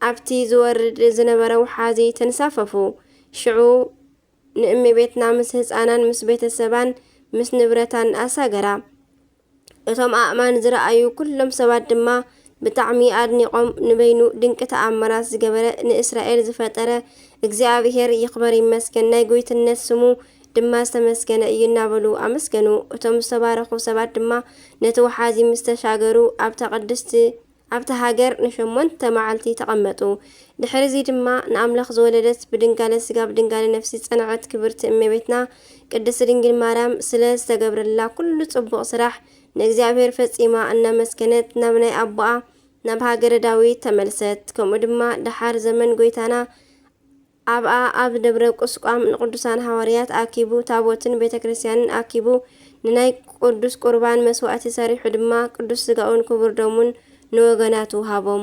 ኣብቲ ዝወርድ ዝነበረ ወሓዚ ተንሳፈፉ። ሽዑ ንእመቤትና ምስ ህፃናን ምስ ቤተሰባን ምስ ንብረታን ኣሳገራ። እቶም ኣእማን ዝረኣዩ ኩሎም ሰባት ድማ ብጣዕሚ ኣድኒቖም፣ "ንበይኑ ድንቂ ተኣምራት ዝገበረ፣ ንእስራኤል ዝፈጠረ እግዚኣብሄር ይኽበር ይመስገን፣ ናይ ጎይትነት ስሙ ድማ ዝተመስገነ እዩ" እናበሉ ኣመስገኑ። እቶም ዝተባረኹ ሰባት ድማ ነቲ ወሓዚ ምስ ተሻገሩ ኣብታ ቅድስቲ ኣብታ ሃገር ንሸሞንተ መዓልቲ ተቐመጡ። ድሕርዚ ድማ ንኣምላኽ ዝወለደት ብድንጋለ ስጋ ብድንጋለ ነፍሲ ጸንዐት ክብርቲ እመቤትና ቅድስቲ ድንግል ማርያም ስለ ዝተገብረላ ኩሉ ጽቡቕ ስራሕ ንእግዚኣብሔር ፈጺማ እናመስገነት ናብ ናይ ኣቦኣ ናብ ሃገረ ዳዊት ተመልሰት። ከምኡ ድማ ደሓር ዘመን ጎይታና ኣብኣ ኣብ ደብረ ቁስቋም ንቅዱሳን ሃዋርያት ኣኪቡ፣ ታቦትን ቤተ ክርስቲያንን ኣኪቡ፣ ንናይ ቅዱስ ቁርባን መስዋእቲ ሰሪሑ ድማ ቅዱስ ስጋኡን ክቡር ደሙን ንወገናቱ ሃቦም።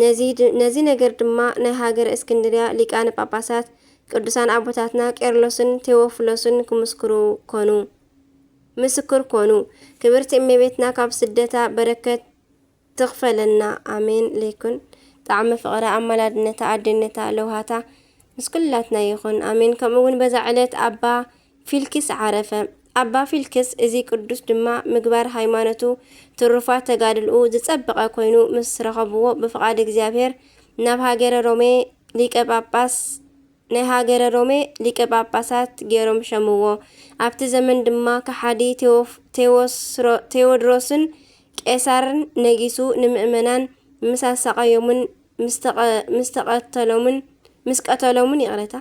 ነዚ ድ-፣ ነዚ ነገር ድማ ናይ ሃገረ እስክንድርያ ሊቃነ ጳጳሳት ቅዱሳን ኣቦታትና ቄርሎስን ቴዎፍሎስን ክምስክሩ ኮኑ፣ ምስክር ኮኑ። ክብርቲ እመቤትና ካብ ስደታ በረከት ትኽፈለና። ኣሜን። ለይኩን ጣዕመ ፍቕራ፣ ኣማላድነታ፣ ኣደነታ፣ ለውሃታ ምስ ኩላትና ይኹን። ኣሜን። ከምኡ እውን በዛ ዕለት ኣባ ፊልክስ ዓረፈ። ኣባ ፊልክስ እዚ ቅዱስ ድማ ምግባር ሃይማኖቱ፣ ትሩፋት ተጋድልኡ ዝጸበቐ ኮይኑ ምስ ረኸብዎ፣ ብፍቓድ እግዚኣብሔር ናብ ሃገረ ሮሜ ሊቀ ጳጳስ፣ ናይ ሃገረ ሮሜ ሊቀ ጳጳሳት ገይሮም ሸምዎ። ኣብቲ ዘመን ድማ ከሓዲ ቴዎፍ-፣ ቴዎስሮ-፣ ቴዎድሮስን ቄሳርን ነጊሱ፣ ንምእመናን ምስ ኣሳቐዮምን ምስ ተቐ-፣ ምስ ተቐተሎምን፣ ምስ ቀተሎምን፣ ይቕሬታ፣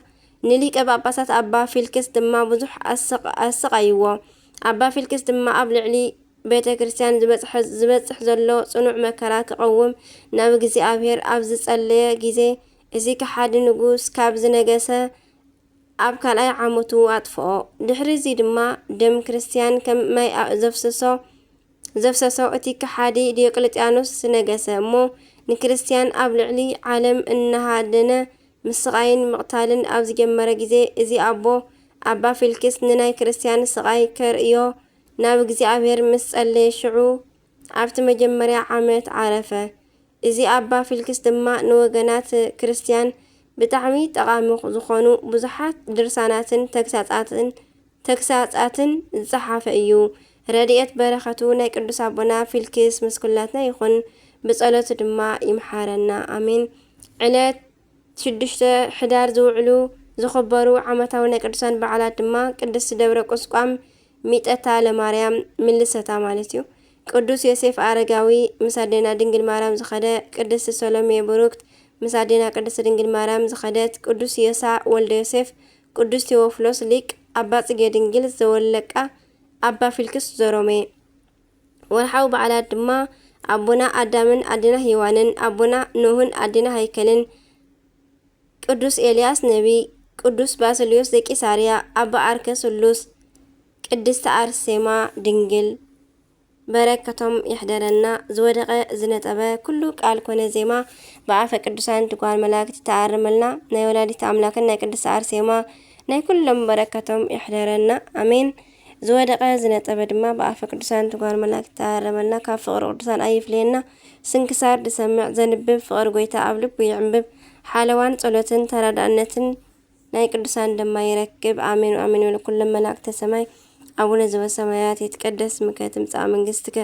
ንሊቀ ጳጳሳት ኣባ ፊልክስ ድማ ብዙሕ ኣሰቕ-፣ ኣሰቓይዎ። ኣባ ፊልክስ ድማ ኣብ ልዕሊ ቤተ ክርስቲያን ዝበጽሐ-፣ ዝበጽሕ ዘሎ ጽኑዕ መከራ ክቐውም ናብ እግዚኣብሔር ኣብ ዝጸለየ ግዜ፣ እዚ ከሓዲ ንጉስ ካብ ዝነገሰ ኣብ ካልኣይ ዓመቱ ኣጥፍኦ። ድሕሪ እዚ ድማ ደም ክርስቲያን ከም ማይ ኣ-፣ ዘፍሰሶ፣ ዘፍሰሶ እቲ ከሓዲ ዲዮቅልጥያኖስ ነገሰ እሞ፣ ንክርስቲያን ኣብ ልዕሊ ዓለም እናሃደነ ምስቓይን ምቕታልን ኣብ ዝጀመረ ግዜ፣ እዚ ኣቦ ኣባ ፊልክስ ንናይ ክርስቲያን ስቓይ ከርእዮ ናብ እግዚኣብሔር ምስ ጸለየ፣ ሽዑ ኣብቲ መጀመርያ ዓመት ዓረፈ። እዚ ኣባ ፊልክስ ድማ ንወገናት ክርስቲያን ብጣዕሚ ጠቓሚ ዝኾኑ ብዙሓት ድርሳናትን ተግሳጻትን፣ ተግሳጻትን ዝጸሓፈ እዩ። ረድኤት በረኸቱ ናይ ቅዱስ ኣቦና ፊልክስ ምስ ኩላትና ይኹን፣ ብጸሎቱ ድማ ይምሓረና። ኣሜን። ዕለት ሽዱሽተ ሕዳር ዝውዕሉ ዝኽበሩ ዓመታዊ ናይ ቅዱሳን በዓላት ድማ ቅድስቲ ደብረ ቁስቋም ሚጠታ ለማርያም ምልሰታ ማለት እዩ። ቅዱስ ዮሴፍ ኣረጋዊ ምስ ኣዴና ድንግል ማርያም ዝኸደ፣ ቅድስቲ ሰሎሜ ብሩክት ምስ ኣዴና ቅድስቲ ድንግል ማርያም ዝኸደት፣ ቅዱስ ዮሳ ወልደ ዮሴፍ፣ ቅዱስ ቴዎፍሎስ ሊቅ፣ ኣባ ጽጌ ድንግል ዘወለቃ፣ ኣባ ፊልክስ ዘሮሜ። ወርሓዊ በዓላት ድማ ኣቦና ኣዳምን ኣዴና ሄዋንን፣ ኣቦና ኖህን ኣዴና ሃይከልን፣ ቅዱስ ኤልያስ ነቢይ፣ ቅዱስ ባስልዮስ ዘቂሳርያ፣ ኣባ ኣርከ ስሉስ፣ ቅድስቲ ኣርሴማ ድንግል። በረከቶም ይሕደረና። ዝወደቐ ዝነጠበ ኩሉ ቃል ኮነ ዜማ ብኣፈ ቅዱሳን ትጓል መላእክት ተኣርመልና። ናይ ወላዲት ኣምላክን ናይ ቅድስቲ ኣርሴማ ናይ ኩሎም በረከቶም ይሕደረና። ኣሜን። ዝወደቐ ዝነጠበ ድማ ብኣፈ ቅዱሳን ትጓል መላእክት ተኣረመልና። ካብ ፍቕሪ ቅዱሳን ኣይፍለየና። ስንክሳር ዝሰምዕ ዘንብብ ፍቕሪ ጎይታ ኣብ ልቡ ይዕንብብ። ሓለዋን ጸሎትን ተራዳእነትን ናይ ቅዱሳን ድማ ይረክብ። ኣሜን ኣሜን። ወለኩሎም መላእክተ ሰማይ። ኣቡነ ዘበሰማያት ይትቀደስ ስምከ ትምጻእ መንግስትከ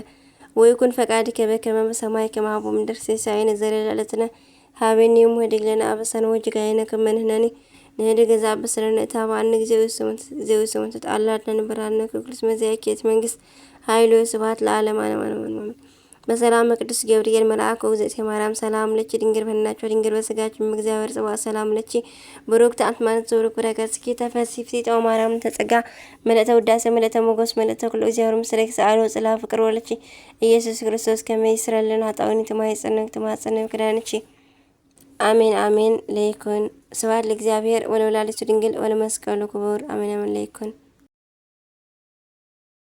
ወይኩን ፈቃድከ በከመ በሰማይ ከማሁ በምድር። ሲሳየነ ዘለለ ዕለትነ ሀበኒ ዮም ህድግ ለነ አበሳነ ወጌጋየነ ከመ ንሕነኒ ንህድግ ለዘአበሰ ለነ። ኢታብአነ እግዚኦ ዘውስሙን ትትአላድነ ንበራነ ክብር እስመ ዚአኪ እቲ መንግስት ኃይል ወስብሐት ለዓለመ ዓለም ዓለም ዓለም። በሰላም ቅዱስ ገብርኤል መልአክ እግዝእትየ ማርያም ሰላም ለኪ ድንግል በህናቸው ድንግል በስጋች እም እግዚአብሔር ጽባኦት ሰላም ለኪ ብሩክት አንቲ ማለት ዘውርኩ ረገጽኪ ተፈሲ ፍሲጠ ማርያም ተጸጋ መለእተ ውዳሴ መለእተ ሞገስ መለእተ ኩሉ እግዚአብሔር ምስለ ክሰአሉ ጽላ ፍቅር ወለኪ ኢየሱስ ክርስቶስ ከመ ይስረልን ኃጣውኒ ትማይ ጽነግ ትማጽነግ ክዳንቺ። አሜን አሜን ለይኩን። ስብሐት ለእግዚአብሔር ወለወላዲቱ ድንግል ወለመስቀሉ ክቡር። አሜን አሜን ለይኩን።